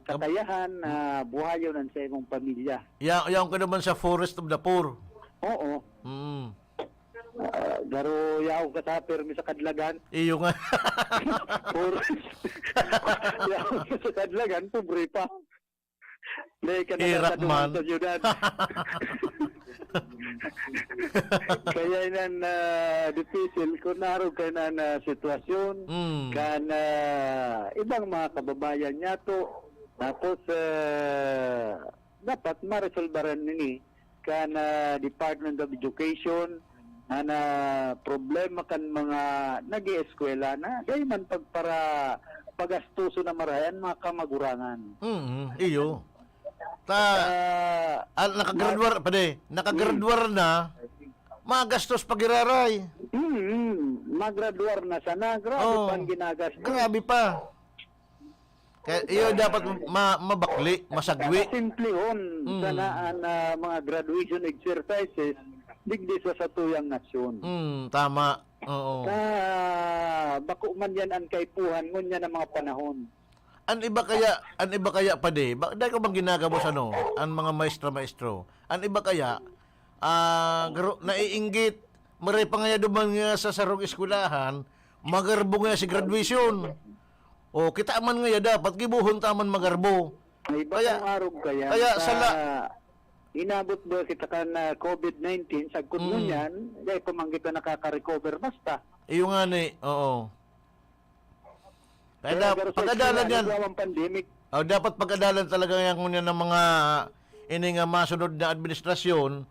kakayahan na buhayon ang sa imong pamilya. Ya-, yaon ka naman sa forest of the poor. Oo. Mm. Ah, garo yaon ka sa pirmi sa kadlagan. Iyo nga. Puro yaon ka sa kadlagan, pobre pa. Dahil ka Irak nakataduman man. Sa syudad. Kaya inan, ah, dipisil kung narog ka na, na sitwasyon, Mm. kan, ah, ibang mga kababayan niya to. Tapos, ah, dapat maresolbaran nini kan, ah, Department of Education, na, na problema kan mga nag-eeskwela na dahil man pagpara-, pagastoso na marahay an mga kamagurangan. Mm, iyo. Ta, Ah, ah, nakagraduar, pade, nakagraduar na, magastos pa giraray. Mm, magradwar na sana. Grabe Oh, pa ang ginagastos. Grabe pa. Kaya iyo dapat ma-, mabakli, masagwi. Simplihon Mm. sana an, ah, mga graduation exercises digdi sa satuyang nasyon. Mm, tama. Oo. Sa bako man yan ang kaipuhan ngunyan ang mga panahon. An iba kaya, an iba kaya, padi, ba, dai ko bang ginagabos, ano, an mga maestra-maestro? An iba kaya, ah, garo-, naiinggit, maray pa ngaya duman nga sa sarong eskwelahan, magarbo ngaya si graduation. O, kita man ngaya dapat, gibohon ta man magarbo. May iba Kaya, pang arog kaya kaya sa sala- inabot ba kita kan, ah, covid nineteen, sagkod mo Mm. niyan, dai pa man kita nakaka-recover basta. Iyo nga ni, oo. Kaya Kaya da-, garo sa pag-adalan eskwela, yan. Nagwawang pandemic. Oh, dapat pag-adalan talaga yan ngunyan ng mga ini nga masunod na administrasyon,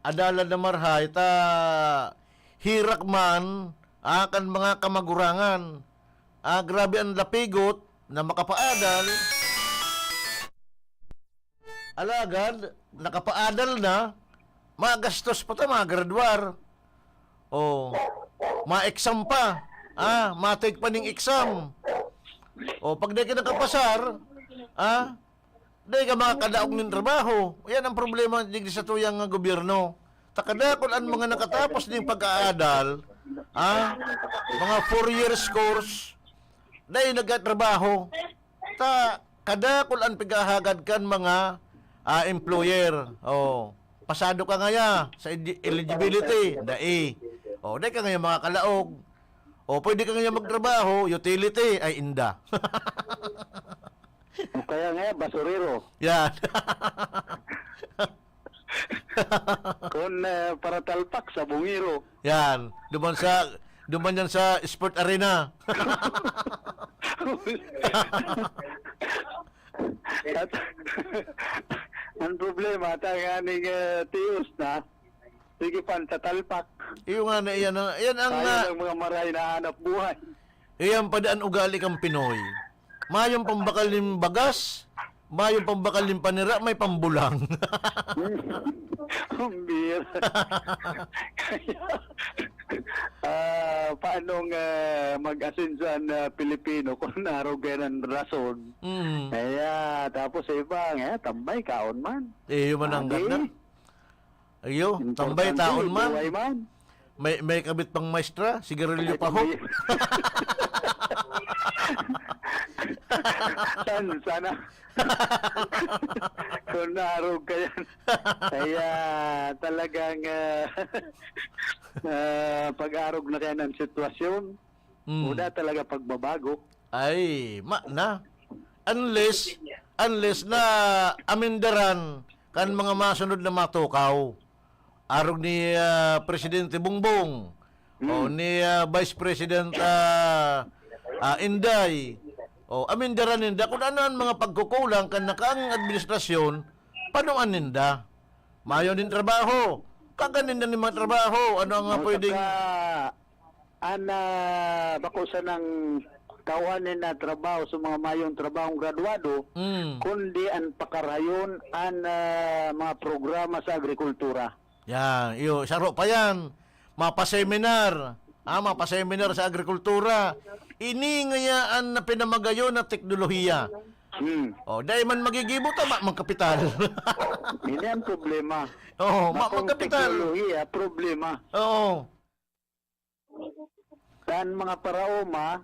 adalan na marhay, ta hirak man, ah, kan mga kamagurangan. Ah, grabe ang lapigot na makapaadal. Alagad, nakapaadal na, magastos pa ta, mga graduar. Oh, ma-exam pa. Ah, ma-take pa ning exam. Oh, pag di ka nakapasar, ah, di ka makakadaog nin trabaho. Yan ang problema digdi sa tuyang nga gobyerno. Takadakol ang mga nakatapos ning pag-aadal, ah, mga four years course, dai nagkatrabaho. Ta, kadakol ang pighahagad kan mga, ah, employer. Oh, pasado ka ngaya sa edi-, eligibility, dai. Oh, dai ka ngaya makakalaog. Oh, pwede ka ngaya magtrabaho, utility, ay inda. O kaya ngaya, basurero. Yan. Kung, eh, para talpak sa bungiro. Yan. Duman sa, duman yan sa sport arena. At ang problema, tanganing, eh, tios na, sige pa, tatalpak. Iyo nga na, iyan ang, iyan ang, Tayo ah, ng mga maray na hanap buhay. Iyan pa di an ugali kan Pinoy. Mayong pambakal nin bagas, mayong pambakal nin panira, may pambulang. Ang bira. Kaya, ah, paanong, ah, mag-asenso ang, ah, Pilipino kung narog yan ang rason? Mm. Kaya, tapos sa iba, eh, tambay, kaon man. Eh, yun man ang Abi, ganda. Ayo, tambay Importante, taon man. buhay man. May, may kabit pang maestra, sigarilyo Ay, pa ho. Hindi. San, sana. Kung naarog ka yan. Kaya talagang, ah, ah, pag-arog na kaya ng sitwasyon, Mm. wala talaga pagbabago. Ay, ma na. Unless, unless na amindaran kan mga masunod na matukaw. Arog ni, ah, Presidente Bongbong, Mm. o ni, ah, Vice President, ah, ah, Inday, o amindaran ninda kung ano ang mga pagkukulang kan nakaang administrasyon, panuan ninda. Mayo nin trabaho. Kagan ninda nin mga trabaho. Ano ang, ah, O, pwedeng saka, an, ah, bako sanang kawan na trabaho sa mga mayong trabahong graduado, Mm. kundi an pakarayon an, ah, mga programa sa agrikultura. Yan, iyo, saro pa yan. Mapaseminar. Ah, mapaseminar sa agrikultura. Ini ngayaan na pinamagayon na teknolohiya. Hmm. O, dahil man magigibo, tama, mang kapital. Ini ang problema. Oo, ma-, Bakong mang kapital. teknolohiya, problema. Oo. Kan mga paraoma,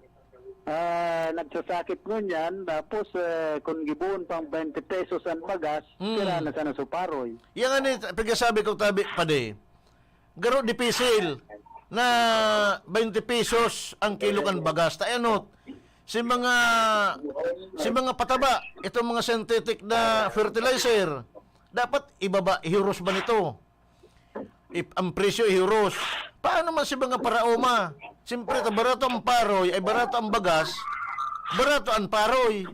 ah, nagsasakit ngunyan, tapos, eh, kung gibohon pang twenty pesos ang bagas, Mm. sira na sana suparoy. Yan nga ni, pagkasabi ko, tabi, padi, garo, dipisil. na twenty pesos ang kilo kan bagas. Ta ano, si mga, si mga pataba, itong mga synthetic na fertilizer, dapat ibaba, ihuros ba nito? Ip-, ang presyo ihuros. Paano man si mga paraoma? Siyempre, ta barato ang paroy, ay barato ang bagas, barato ang paroy.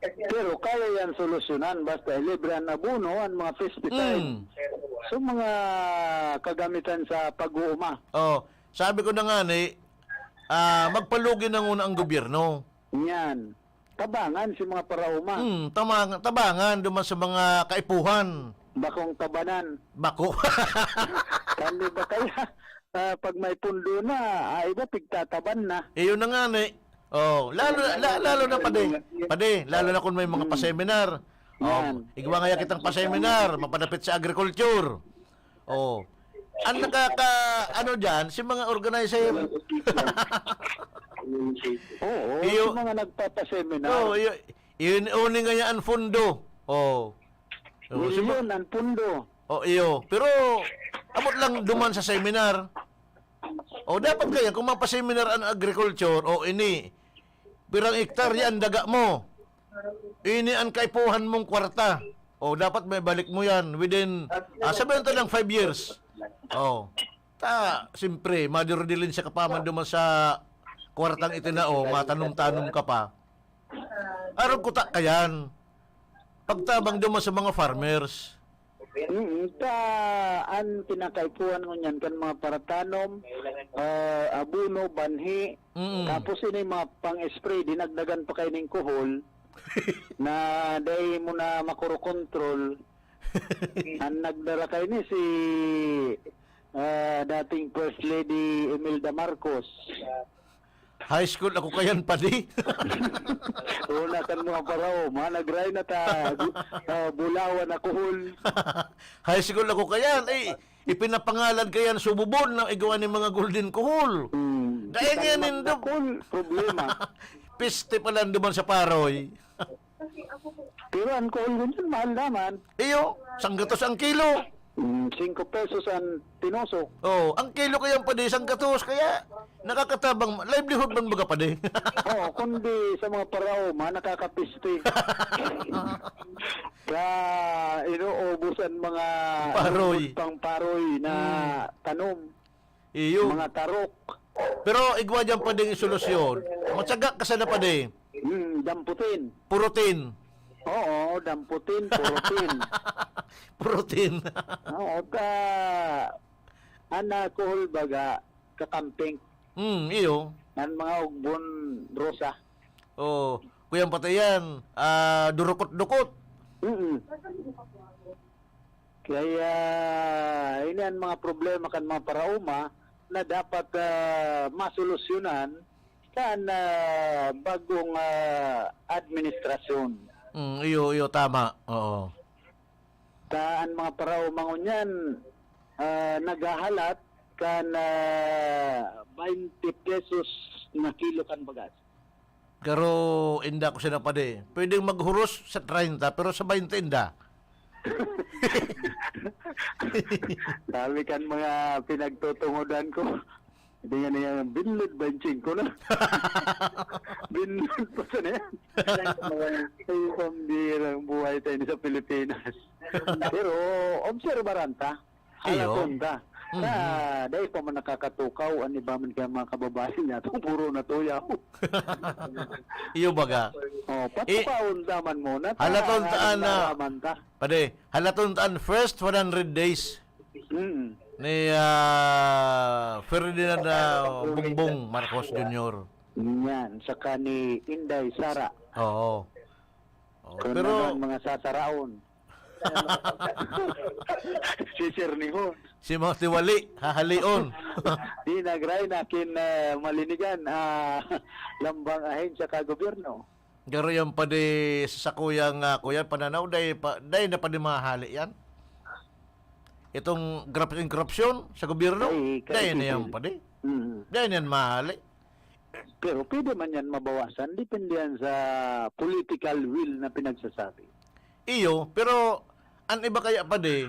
Pero kaya yan solusyonan basta ilibre an abono, an mga pesticide. Mm. So, mga kagamitan sa pag-uuma. Oh, sabi ko na nga ni, ah, magpalugi na nguna ang gobyerno. Yan. Tabangan si mga parauma. Hmm, tamang, tabangan duman sa mga kaipuhan. Bakong tabanan. Bako. Kan di ba kaya, ah, pag may pundo na, ah, iba pigtataban na. Iyon na nga ni. Oh, lalo, la, lalo na pade. Pade, lalo na kung may mga pa-seminar. Oh, Yan. Igwa nga kitang pa-seminar, mapadapit sa agriculture. Oh. Ang nakaka, ano dyan, si mga organizer. Oo, Iyo. Yung mga nagpapaseminar. Oh, iyo, yun, uni nga yan ang fundo. Oh. Oh, si ma- Milyon ang pundo. Oh, iyo. Pero, abot lang duman sa seminar. Oh, dapat kaya kung mapaseminar ang agriculture, oh, ini, pirang hektarya ang daga mo. Ini ang kaipuhan mong kwarta. Oh, dapat may balik mo yan within, ah, sabihin natin lang five years. Oh. Ta, siyempre, madirodilin siya kapaman duman sa kwartang itinao, matanom-tanom ka pa. Arog kuta kayan. Pagtabang duman sa mga farmers. Mm, ta an kinakaipuhan ngunyan kan mga paratanom, ah, abono, banhi, Mm. tapos ini mga pang-spray, dinagdagan pa kayo ning kuhol na dai mo na makurokontrol. Ang nagdara kayo ni si ah, dating First Lady Imelda Marcos. High school ako kayan, padi. Una kan mga paraoma, nagray na ta, bu- ah, bulawan na kuhol. High school ako kayan. Eh, ipinapangalan kayan sububon na igawa ni mga golden kuhol. Hmm. Dahil nga nindo. Kuhol, problema. Piste pala duman sa paroy. Pero ang kuhol ngunyan, mahal naman. Iyo, sanggatos ang kilo. Mm, singko pesos ang tinusok. Oh, ang kilo kayan, padi, sanggatos, kaya nakakatabang, livelihood man baga, padi. Oo, kundi sa mga paraoma, nakakapiste. Ka inuubos ang mga Paroy. Pang paroy na tanom, Iyo. Mga tarok. Pero igwa dyan, padi, ang solusyon. Matyaga ka sana, padi. Hmm, damputin. Purutin. Oo, damputin, purutin. Purutin. Oo, ta an alcohol baga, kakamping. Hmm, iyo. Ang mga ugbon rosa. Oh, kuyang patay yan. Ah, durukot-dukot. Mm. Kaya ini ang mga problema kan mga paraoma na dapat ah, masolusyonan kan ah, bagong ah, administrasyon. Mm, iyo, iyo, tama. Oo. Ta an mga paraoma ngunyan ah, naghahalat kan ah, twenty pesos na kilo kan bagas. Pero inda ko sila, padi. Pwedeng maghuros sa treinta, pero sa twenty inda. Sabi kan mga pinagtutungodan ko, hindi nga niya, binlod ba yung tsingko na? Binlod pa sa na yan. Ay, pambirang buhay tayo sa Pilipinas. Pero, obserbaran ta. Iyo. Halaton ta. Mhm. Sa, dahil pa man nakakatukaw, ang iba man kaya mga kababayan niya, itong puro natuyaw. Iyo baga. Oh, patukaon ta man muna. Ta, Halaton ta, halaton ana. ta man ta. Padi, halaton ta an first one hundred days Mm. ni ah, Ferdinand ah, Bongbong Marcos Junior. Yan, saka ni Inday Sara. Oo. Oh, Kung pero ano ang mga sasaraon. Si Sir Nihon. si mga tiwali, hahalion. Di nagray na kin ah, malinigan, ah, lambang ahensya ka gobyerno. Garo yan, padi, sa sakuyang uh, kuyan, pananaw, day, pa, day na padi mahali yan. Itong graft and corruption sa gobyerno, Ay, day na kaisipin. Yan, padi. Mm. Day na yan mahali. Pero pwede man yan mabawasan, depende yan sa political will na pinagsasabi. Iyo, pero ang iba kaya, padi,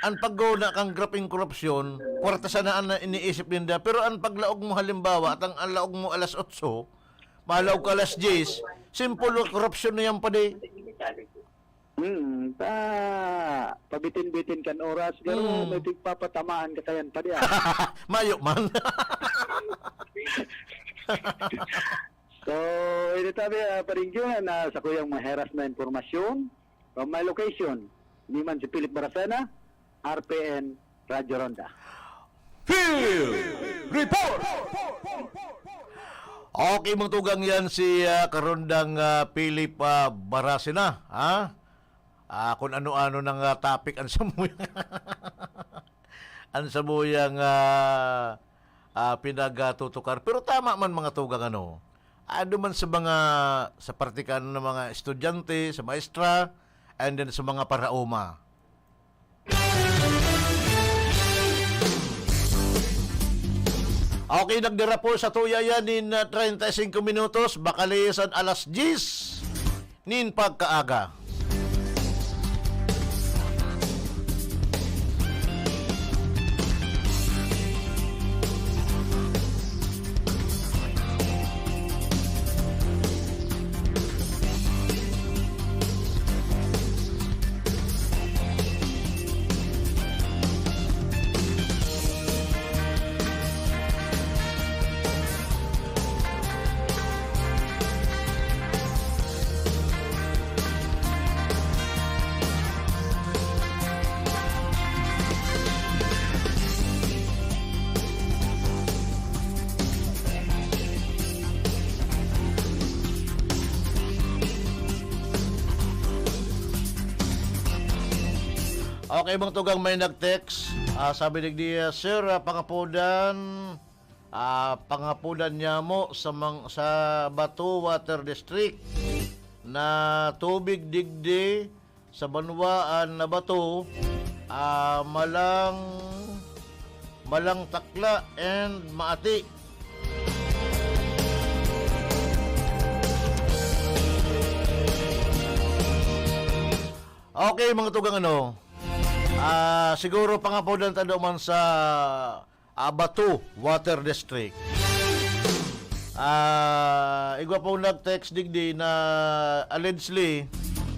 Ang pagguna kang grapeng korupsyon, kwarta sana an iniisip ninda. Pero ang paglaog mo, halimbawa, at ang, ang laog mo alas otso, malaog ka alas diyes, simple korupsyon na yan, padi. Hmm, ta, pabitin-bitin kan oras, pero Mm. may pigpapatamaan ka kayan, padi, ah. Mayo man. So, ini tabi, ah, paringgihan na sa kuyang maheras na impormasyon from my location. Ini man si Philip Baracena, R P N Radyo Ronda. Field Report! Okay, mga tugang, yan si, ah, Karondang, ah, Philip, ah, Baracena, ha? Ah, kung ano-ano nang, ah, topic ang samuyang, ang samuyang, ah, ah, pinagtutukar. Pero tama man, mga tugang, ano, ado man sa mga, sa praktikal na mga estudyante, sa maestra, and then sa mga paraoma. Okay, nagdara po sa tuya yan in, ah, treinta y cinco minutos, bakalisan alas diyes nin pagkaaga. Okay, mga tugang, may nag-text. Ah, sabi digdi, ah, "Sir, ah, pangapodan, ah, pangapodan niya mo sa mang-, sa Bato Water District na tubig digdi sa banwaan na bato, ah, malang, malang takla and maati." Okay, mga tugang, ano, ah, siguro pangapodan ta duman sa, ah, Bato Water District. Ah, igwa pong nag-text digdi na allegedly,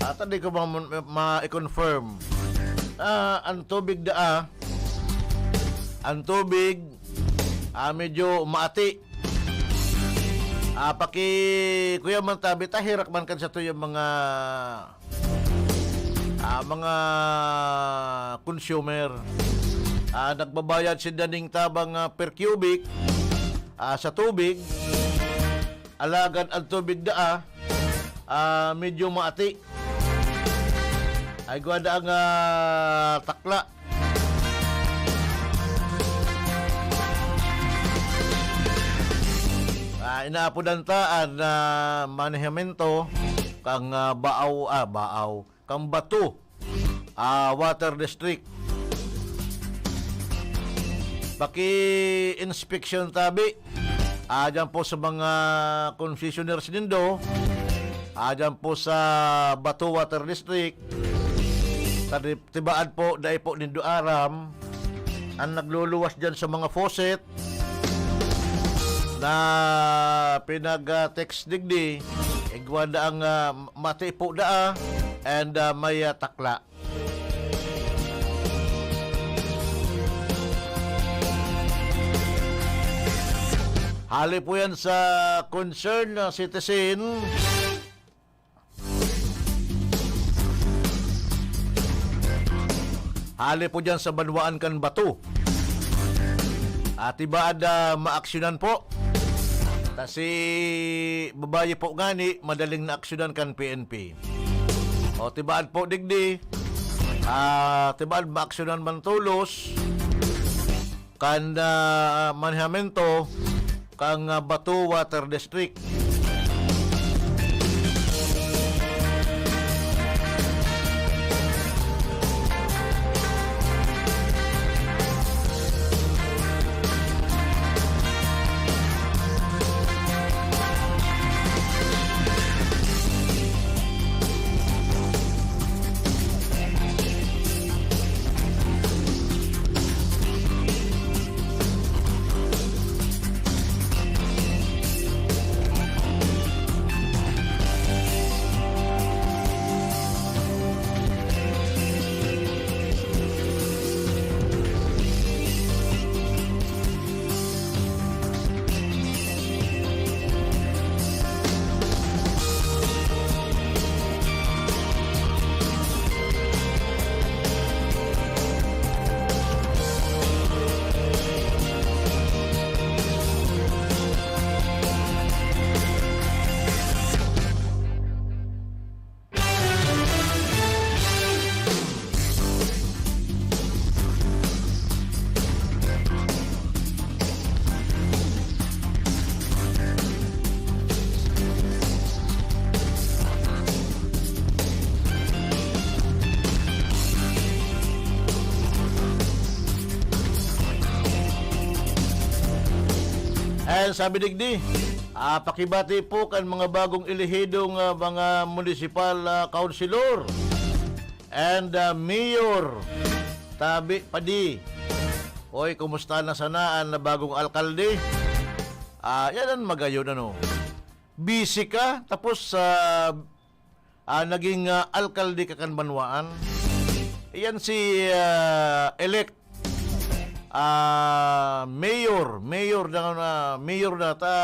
ah, ta di ko ma-, ma-, ma-confirm. Ah, ang tubig daa, ang tubig, ah, medyo maati. Ah, paki-, kuya man tabi, ta herak man kan satuyang mga, ah, mga consumer. Ah, nagbabayad sinda ning tabang, ah, per cubic, ah, sa tubig. Alagad ang tubig daa, ah, medyo maati. Ay, igwa daa nga, ah, takla. Ah, inaapodan ta an, ah, manehamiento kan, ah, Baaw, ah, Baaw, kan Bato, ah, Water District. Paki-inspeksyon tabi. Ah, dyan po sa mga concessionaires nindo, ah, dyan po sa Bato Water District, tadi-, tibaad po, dai po nindo aram, ang nagluluwas dyan sa mga faucet na pinag, ah, text digdi, igwa na ang, ah, mati po daa, and, ah, may, ah, takla. Hali po yan sa concern na citizen. Hali po dyan sa banwaan kan Bato. At iba ada maaksyonan po. Ta si babayi po ngani, madaling naaksyonan kan P N P. O, tibaad po digdi, ah, tibaad maaksyonan man tolos kan, ah, manehamiento kan, ah, Bato Water District. Yan sabi digdi, ah, pakibati po kan mga bagong elehidong, ah, mga municipal, ah, councilor and, ah, mayor. Tabi pa di. Oy, kumusta na sana an bagong alkalde? Ah, yan ang magayon, ano? Busy ka, tapos, ah, ah, naging, ah, alkalde ka kan banwaan. Iyan si, ah, elect, ah, mayor, mayor na, na, mayor na ta,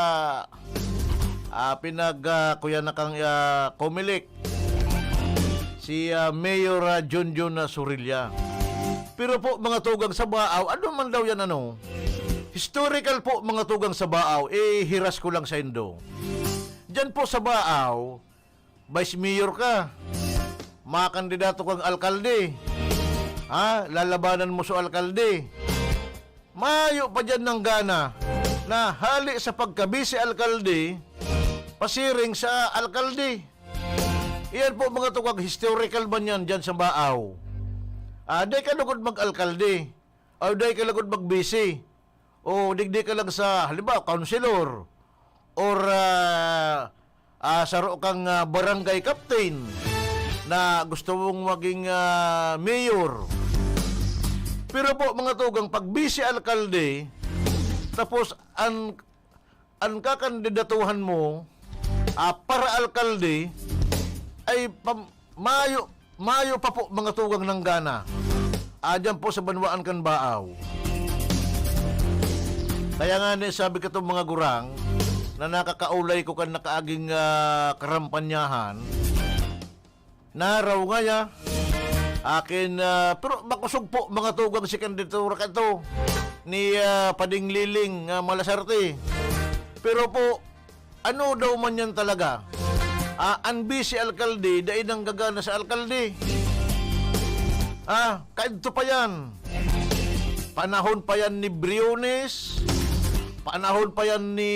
ah, pinag, ah, kuya na kang, ah, Comelec. Si, ah, Mayor, ah, Junjun, ah, Sorilla. Pero po, mga tugang sa Baaw, ano man daw yan, ano? Historical po, mga tugang sa Baaw, eh, hiras ko lang sa indo. Diyan po sa Baaw, Vice Mayor ka, makandidato kang alkalde, ha? Lalabanan mo sa alkalde. Mayo pa diyan nanggana na hali sa pagka-vice alkalde, pasiring sa alkalde. Iyan po, mga tugang, historical man yan diyan sa Baaw. Ah, dai ka lugod mag-alkalde, o dai ka lugod mag-vice. O digdi ka lang sa, halimbawa, councilor, or, ah, ah, saro kang, ah, barangay captain na gusto mong maging, ah, mayor. Pero po, mga tugang, pag vice alkalde, tapos an, an kakandidatuhan mo, ah, para alkalde, ay pam-, mayo, mayo pa po, mga tugang, nanggana. Ah, diyan po sa banwaan kan Baaw. Kaya nga ni, sabi katong mga gurang na nakakaulay ko kan nakaaging, ah, karampanyahan, naraw ngaya, akin, ah, pero makosog po, mga tugang, si kandidatura kato ni, ah, Pading Liling, ah, Malasarte. Pero po, ano daw man yan talaga? Ah, an vice alkalde, dai nanggagana sa alkalde. Ah, kaidto pa yan. Panahon pa yan ni Briones. Panahon pa yan ni,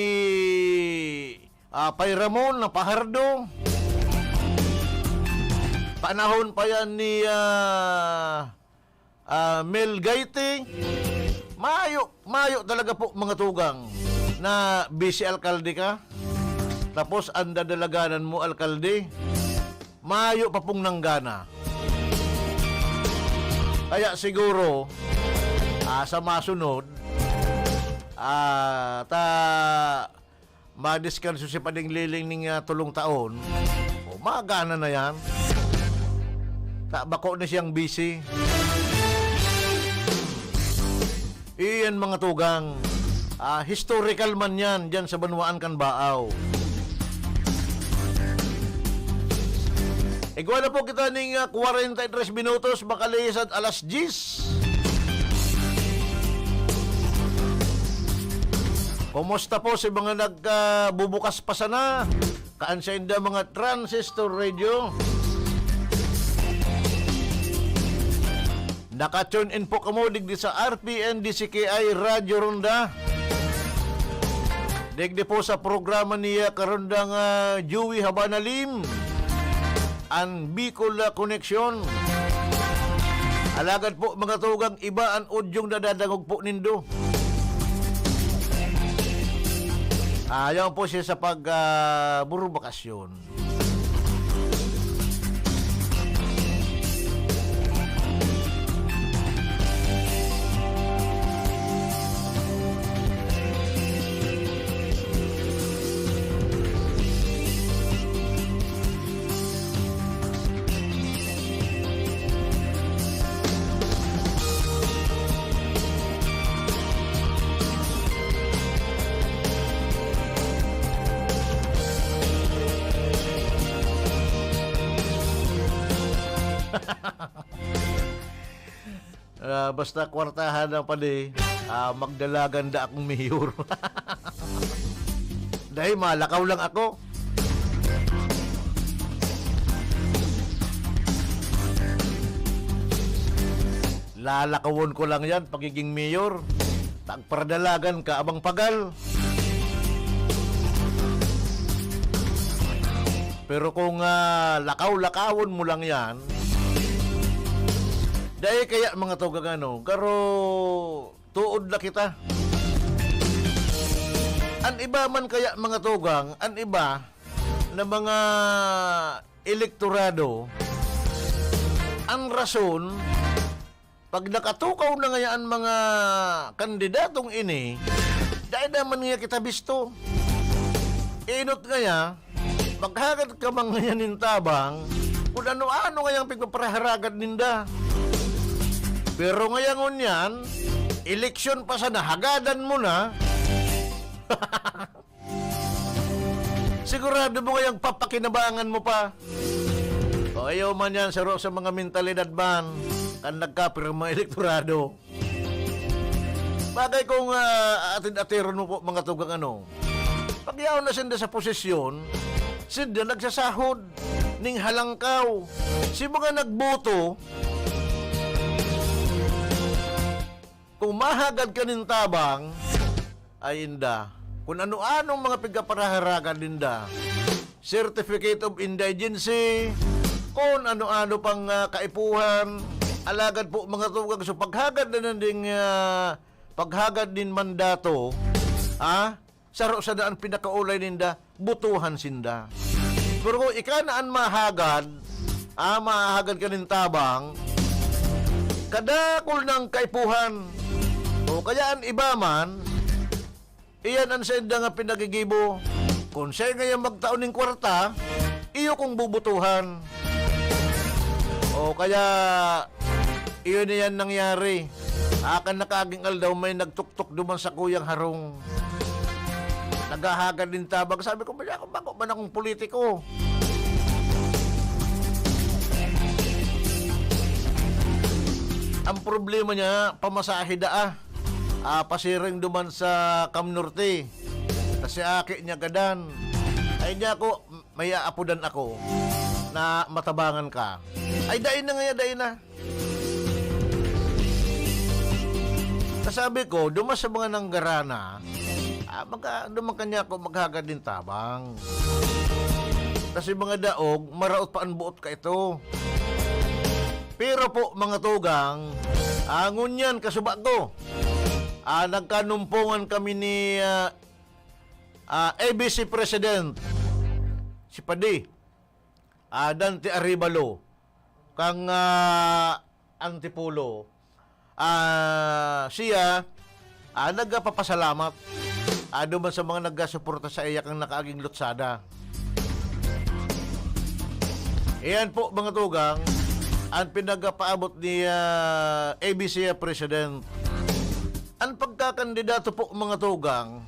ah, Pay Ramon na Pahardo. Panahon pa yan ni, ah, ah, Mel Gaite. Mayo, mayo talaga po, mga tugang, na vice alkalde ka. Tapos, ang dadalaganan mo, alkalde. Mayo pa pong nanggana. Kaya siguro, ah, sa masunod, ah, ta, madiskanso si Pading Liling ning, ah, tolong taon, o, magana na yan. Ta, bako na siyang vice. Iyan, mga tugang. Ah, historical man yan dyan sa banwaan kan Baaw. Igwa na po kita ning, ah, kwarenta y tres minutos, makalihis an alas diyes. Kumusta po si mga nagbubukas pa sana? Kaan sainda mga transistor radio? Naka-tune in po kamo digdi sa R P N D C K I Radyo Ronda. Digdi po sa programa ni, ah, Karondang, ah, Joey Habanalim, an Bicol, ah, Connection. Alagad po, mga tugang, iba an odyong nadadangog po nindo. Ayaw po siya sa pag, ah, burbakasyon. Ah, basta kwartahan ang padi, ah, magdalagan da akong mayor. Dahil malakaw lang ako. Lalakawon ko lang yan, pagiging mayor. Pagparadalagan ka, abang pagal. Pero kung, ah, lakaw-lakawon mo lang yan, dahil kaya, mga tugang, ano, garo, tuod na kita. An iba man kaya, mga tugang, an iba na mga elektorado, an rason, pag nakatukaw na ngaya an mga kandidatong ini, dai naman ngaya kita bisto. Enot ngaya, maghagad ka man ngaya nin tabang kun ano-ano ngayang pigpapaharagad ninda. Pero ngaya ngunyan, eleksyon pa sana, hagadan mo na. Sigurado mo ngayang papakinabangan mo pa. O, ayaw man yan, saro sa mga mentalidad man kan nagkapirma elektorado. Bagay kung, ah, atin-atiron mo po, mga tugang, ano, pag yaon na sinda sa posisyon, sinda nagsasahod ning halangkaw. Si mga nagboto, kung mahagad ka nin tabang, ay inda. Kung ano-anong mga pigkaparaharagan ninda. Certificate of indigency, kung ano-ano pang, ah, kaipuhan. Alagad po, mga tugang, so paghagad na nanding, ah, paghagad nin mandato, ah, saro sana an pinakaulay ninda, botohan sinda. Pero kung ika na an mahagad, ah, mahagad ka nin tabang, kadakul nang kaipuhan. O kaya an iba man, iyan an sainda nga pinagigibo. Kun siya ngayon magtao nin kwarta, iyo kong bubutuhan. O kaya, iyon na yan nangyari. Akan nakaaging aldaw, may nagtuktok duman sa kuyang harong. Naghahagad nin tabang. Sabi ko, "Mali ako, bago man akong politiko." Ang problema niya, pamasahe daa. Ah, pasiring duman sa Cam Norte. Ta si aki niya gadan. Ay niya ako, may aapodan ako na matabangan ka. Ay, dai na ngaya, dai na. Kasabi ko, duman sa mga nanggarana, ah, mag-, ah, duman kanya ako maghagad nin tabang. Kasi mga daog, maraot pa ang buot ka ito. Pero po, mga tugang, ah, ngunyan, kasuba ko, ah, nagkanumpongan kami ni, ah, ah, A B C President, si Padi, ah, Dante Arevalo, kang, ah, Antipolo. Ah, siya, ah, nagpapasalamat, ah, duman sa mga nagasuporta sa iya kang nakaaging lutsada. Iyan po, mga tugang, ang pinagpaabot ni, ah, A B C President. Ang pagkakandidato po, mga tugang,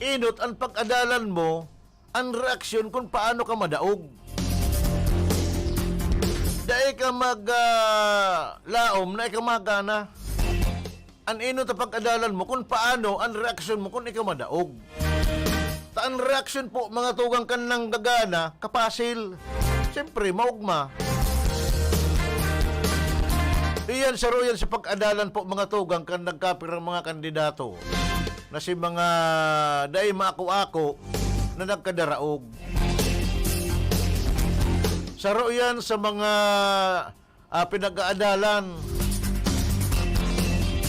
enot ang pag-adalan mo, ang reaksyon kung paano ka madaog. Dai ka mag, ah, laom na ika magana. An enot na pag-adalan mo kung paano ang reaksyon mo kung ika madaog. Ta ang reaksyon po, mga tugang, kan nanggagana, kapasil. Siyempre, maogma. Iyan, saro yan sa pag-adalan po, mga tugang, kan nagkapirang mga kandidato na si mga dai maako-ako na nagkadaraog. Saro yan sa mga, ah, pinag-aadalan.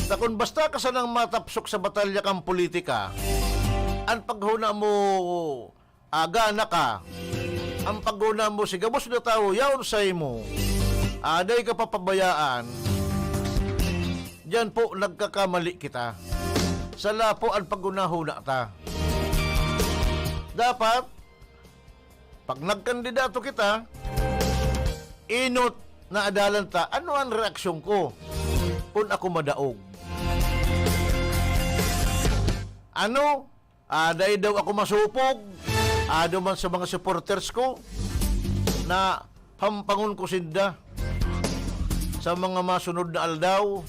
Ta kun basta ka sanang matapsok sa batalya kan politika, an paghona mo, ah, gana ka, an paghona mo si gabos na tawo yaon saimo, ah, dai ka papabayaan, diyan po nagkakamali kita. Sala po an paghona-hona ta. Dapat, pag nagkandidato kita, enot na adalan ta, ano an reaksyon ko kun ako madaog? Ano? Ah, dai daw ako masupog, ah, duman sa mga supporters ko na hampangon ko sinda sa mga masunod na aldaw.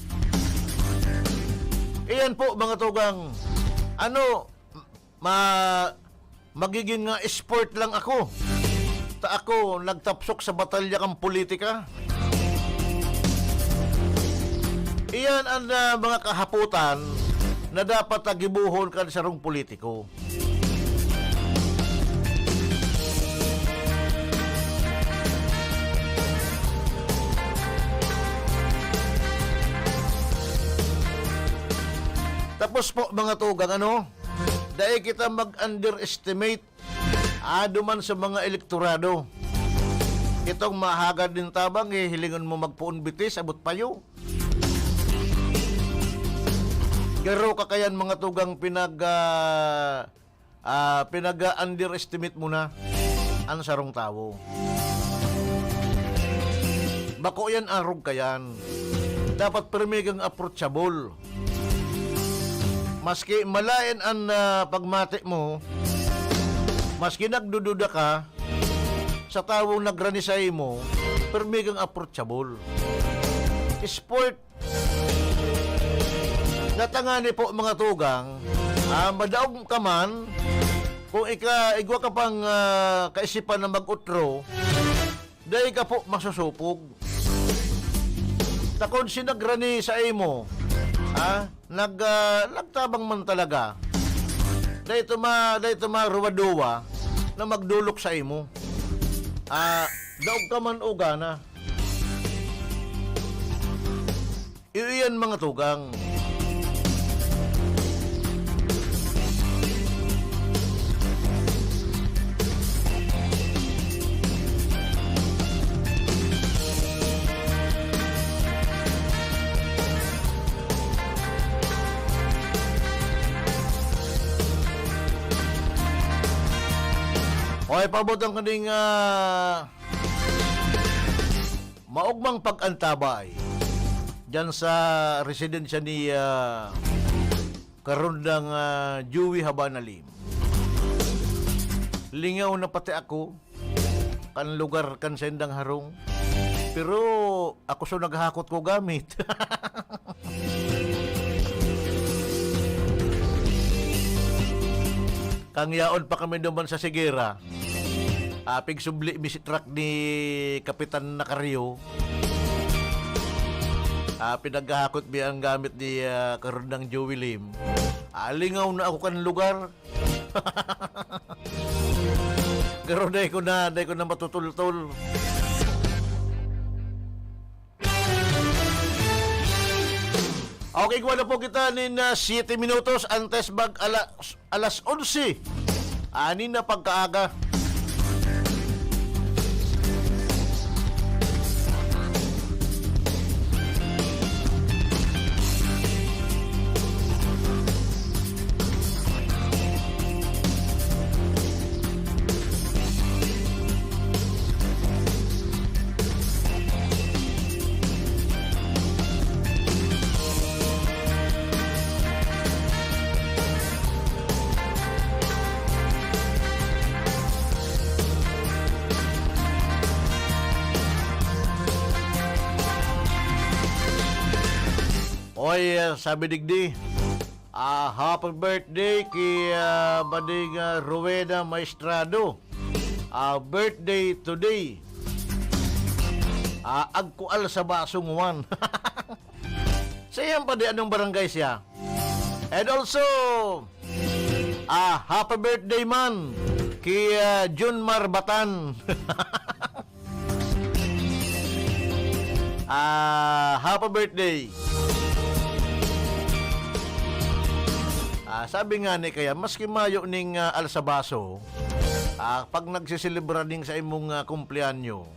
Iyan po, mga tugang. Ano, ma-, magiging, ah, sport lang ako. Ta ako nagtapsok sa batalya kan politika. Iyan an, ah, mga kahapotan na dapat na gibohon kan sarong politiko. Tapos po, mga tugang, ano? Dai kita mag-underestimate, ah, duman sa mga elektorado. Itong mahagad nin tabang, hihilingon mo magpoon bitis, abot payo. Garo ka kayan, mga tugang, pinag, ah, ah, pinag-underestimate mo na an sarong tawo. Bako yan arog kayan. Dapat pirmi kang approachable. Maski malaen an, ah, pagmati mo, maski nagdududa ka sa tawong nagrani saimo, pirmi kang approachable. Sport. Natangani po, mga tugang, ah, madaog ka man, kung ika-, igwa ka pang, ah, kaisipan na mag-utro, dai ka po masusupog. Takon si nagrani saimo, ah, nag-, ah, nagtabang man talaga. Dai tuma-, dai tumaruwa-duwa na magdolok saimo. Ah, daog ka man o gana. Iyo iyan, mga tugang. Oy, paabot ang kaning, ah, maogmang pag-antabay diyan sa residensya ni, ah, Karundang, ah, Joey Habanalim. Lingaw na pati ako kan lugar kan saindang harong. Pero ako so naghakot ko gamit. Kang yaon pa kami duman sa Sigera, ah, pigsubli mi si truck ni Kapitan Nakaryo. Ah, pinaghahakot mi ang gamit ni, ah, Karundang Joey Lim. Ah, lingaw na ako kan lugar. Pero dai ko na, dai ko na matutultol. Okay, igwa na po kita nin, ah, siete minutos antes mag ala-, alas onse. Ani na pagkaaga. Oy, ah, sabi digdi, ah, happy birthday ki, ah, Mading, ah, Rowena Maestrado. Ah, birthday today. Ah, agkual sa basong Juan. Siya yan pa di, anong barangay siya? And also, ah, happy birthday man ki, ah, Junmar Batan. Ah, happy birthday. Ah, sabi nga ni kaya, maski mayo ning, ah, alsabaso, ah, pag nagsiselebra ning sa imong, ah, kumpleanyo,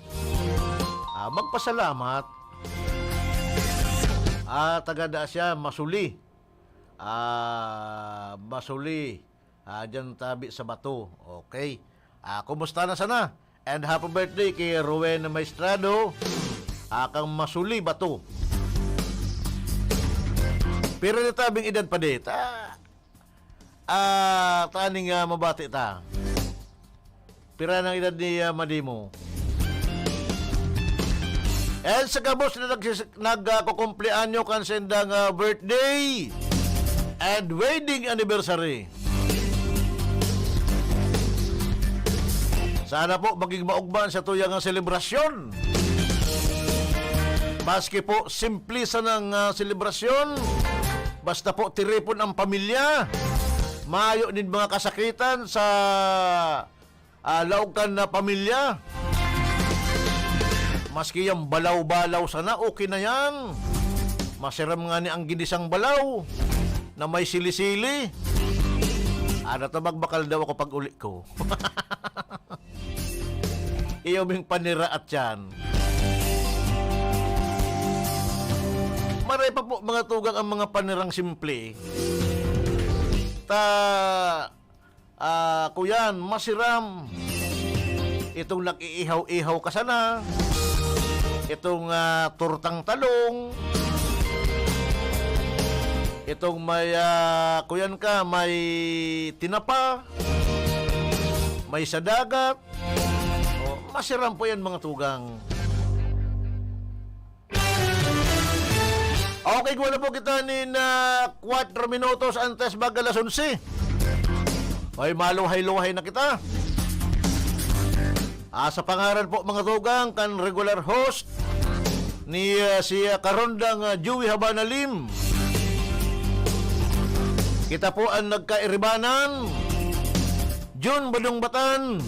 ah, magpasalamat. Ah, tagada siya, masuli. Ah, masuli. Ah, diyan tabi sa bato. Okay. Ah, kumusta na sana? And happy birthday ki Rowen Maestrado. Ah, kang masuli bato. Pira na tabing edad pa di? Ta-, ah, taning, ah, mabati ta. Pira nang edad ni, ah, Madimo? And sa gabos na nagsis-, nag, ah, kukumpleanyo kan sendang, ah, birthday and wedding anniversary. Sana po maging maugma an satuyang selebrasyon. Maski po simple sanang, ah, selebrasyon, basta po tiripon ang pamilya, mayo nin mga kasakitan sa, ah, laog kan, ah, pamilya. Maski yang balaw-balaw sana, okay na yan. Masiram ngani ang ginisang balaw na may sili-sili. Ano to, magbakal daw ako pag uli ko. Iyo ming panira at yan. Maray pa po, mga tugang, ang mga panirang simple. Ta, ah, kuyan, masiram. Itong nag-iihaw-ihaw ka sana. Itong, ah, tortang talong. Itong may, ah, kuyan ka, may tinapa. May sa dagat. O, masiram po yan, mga tugang. Okay, wala po kita nin, ah, kwatro minutos antes mag alas onse. Ay, maluhay-luhay na kita. Ah, sa pangaran po, mga tugang, kan regular host ni, ah, si, ah, Karondang, ah, Joey Habana Lim. Kita po ang nagkairibanan. Jun Badong Batan.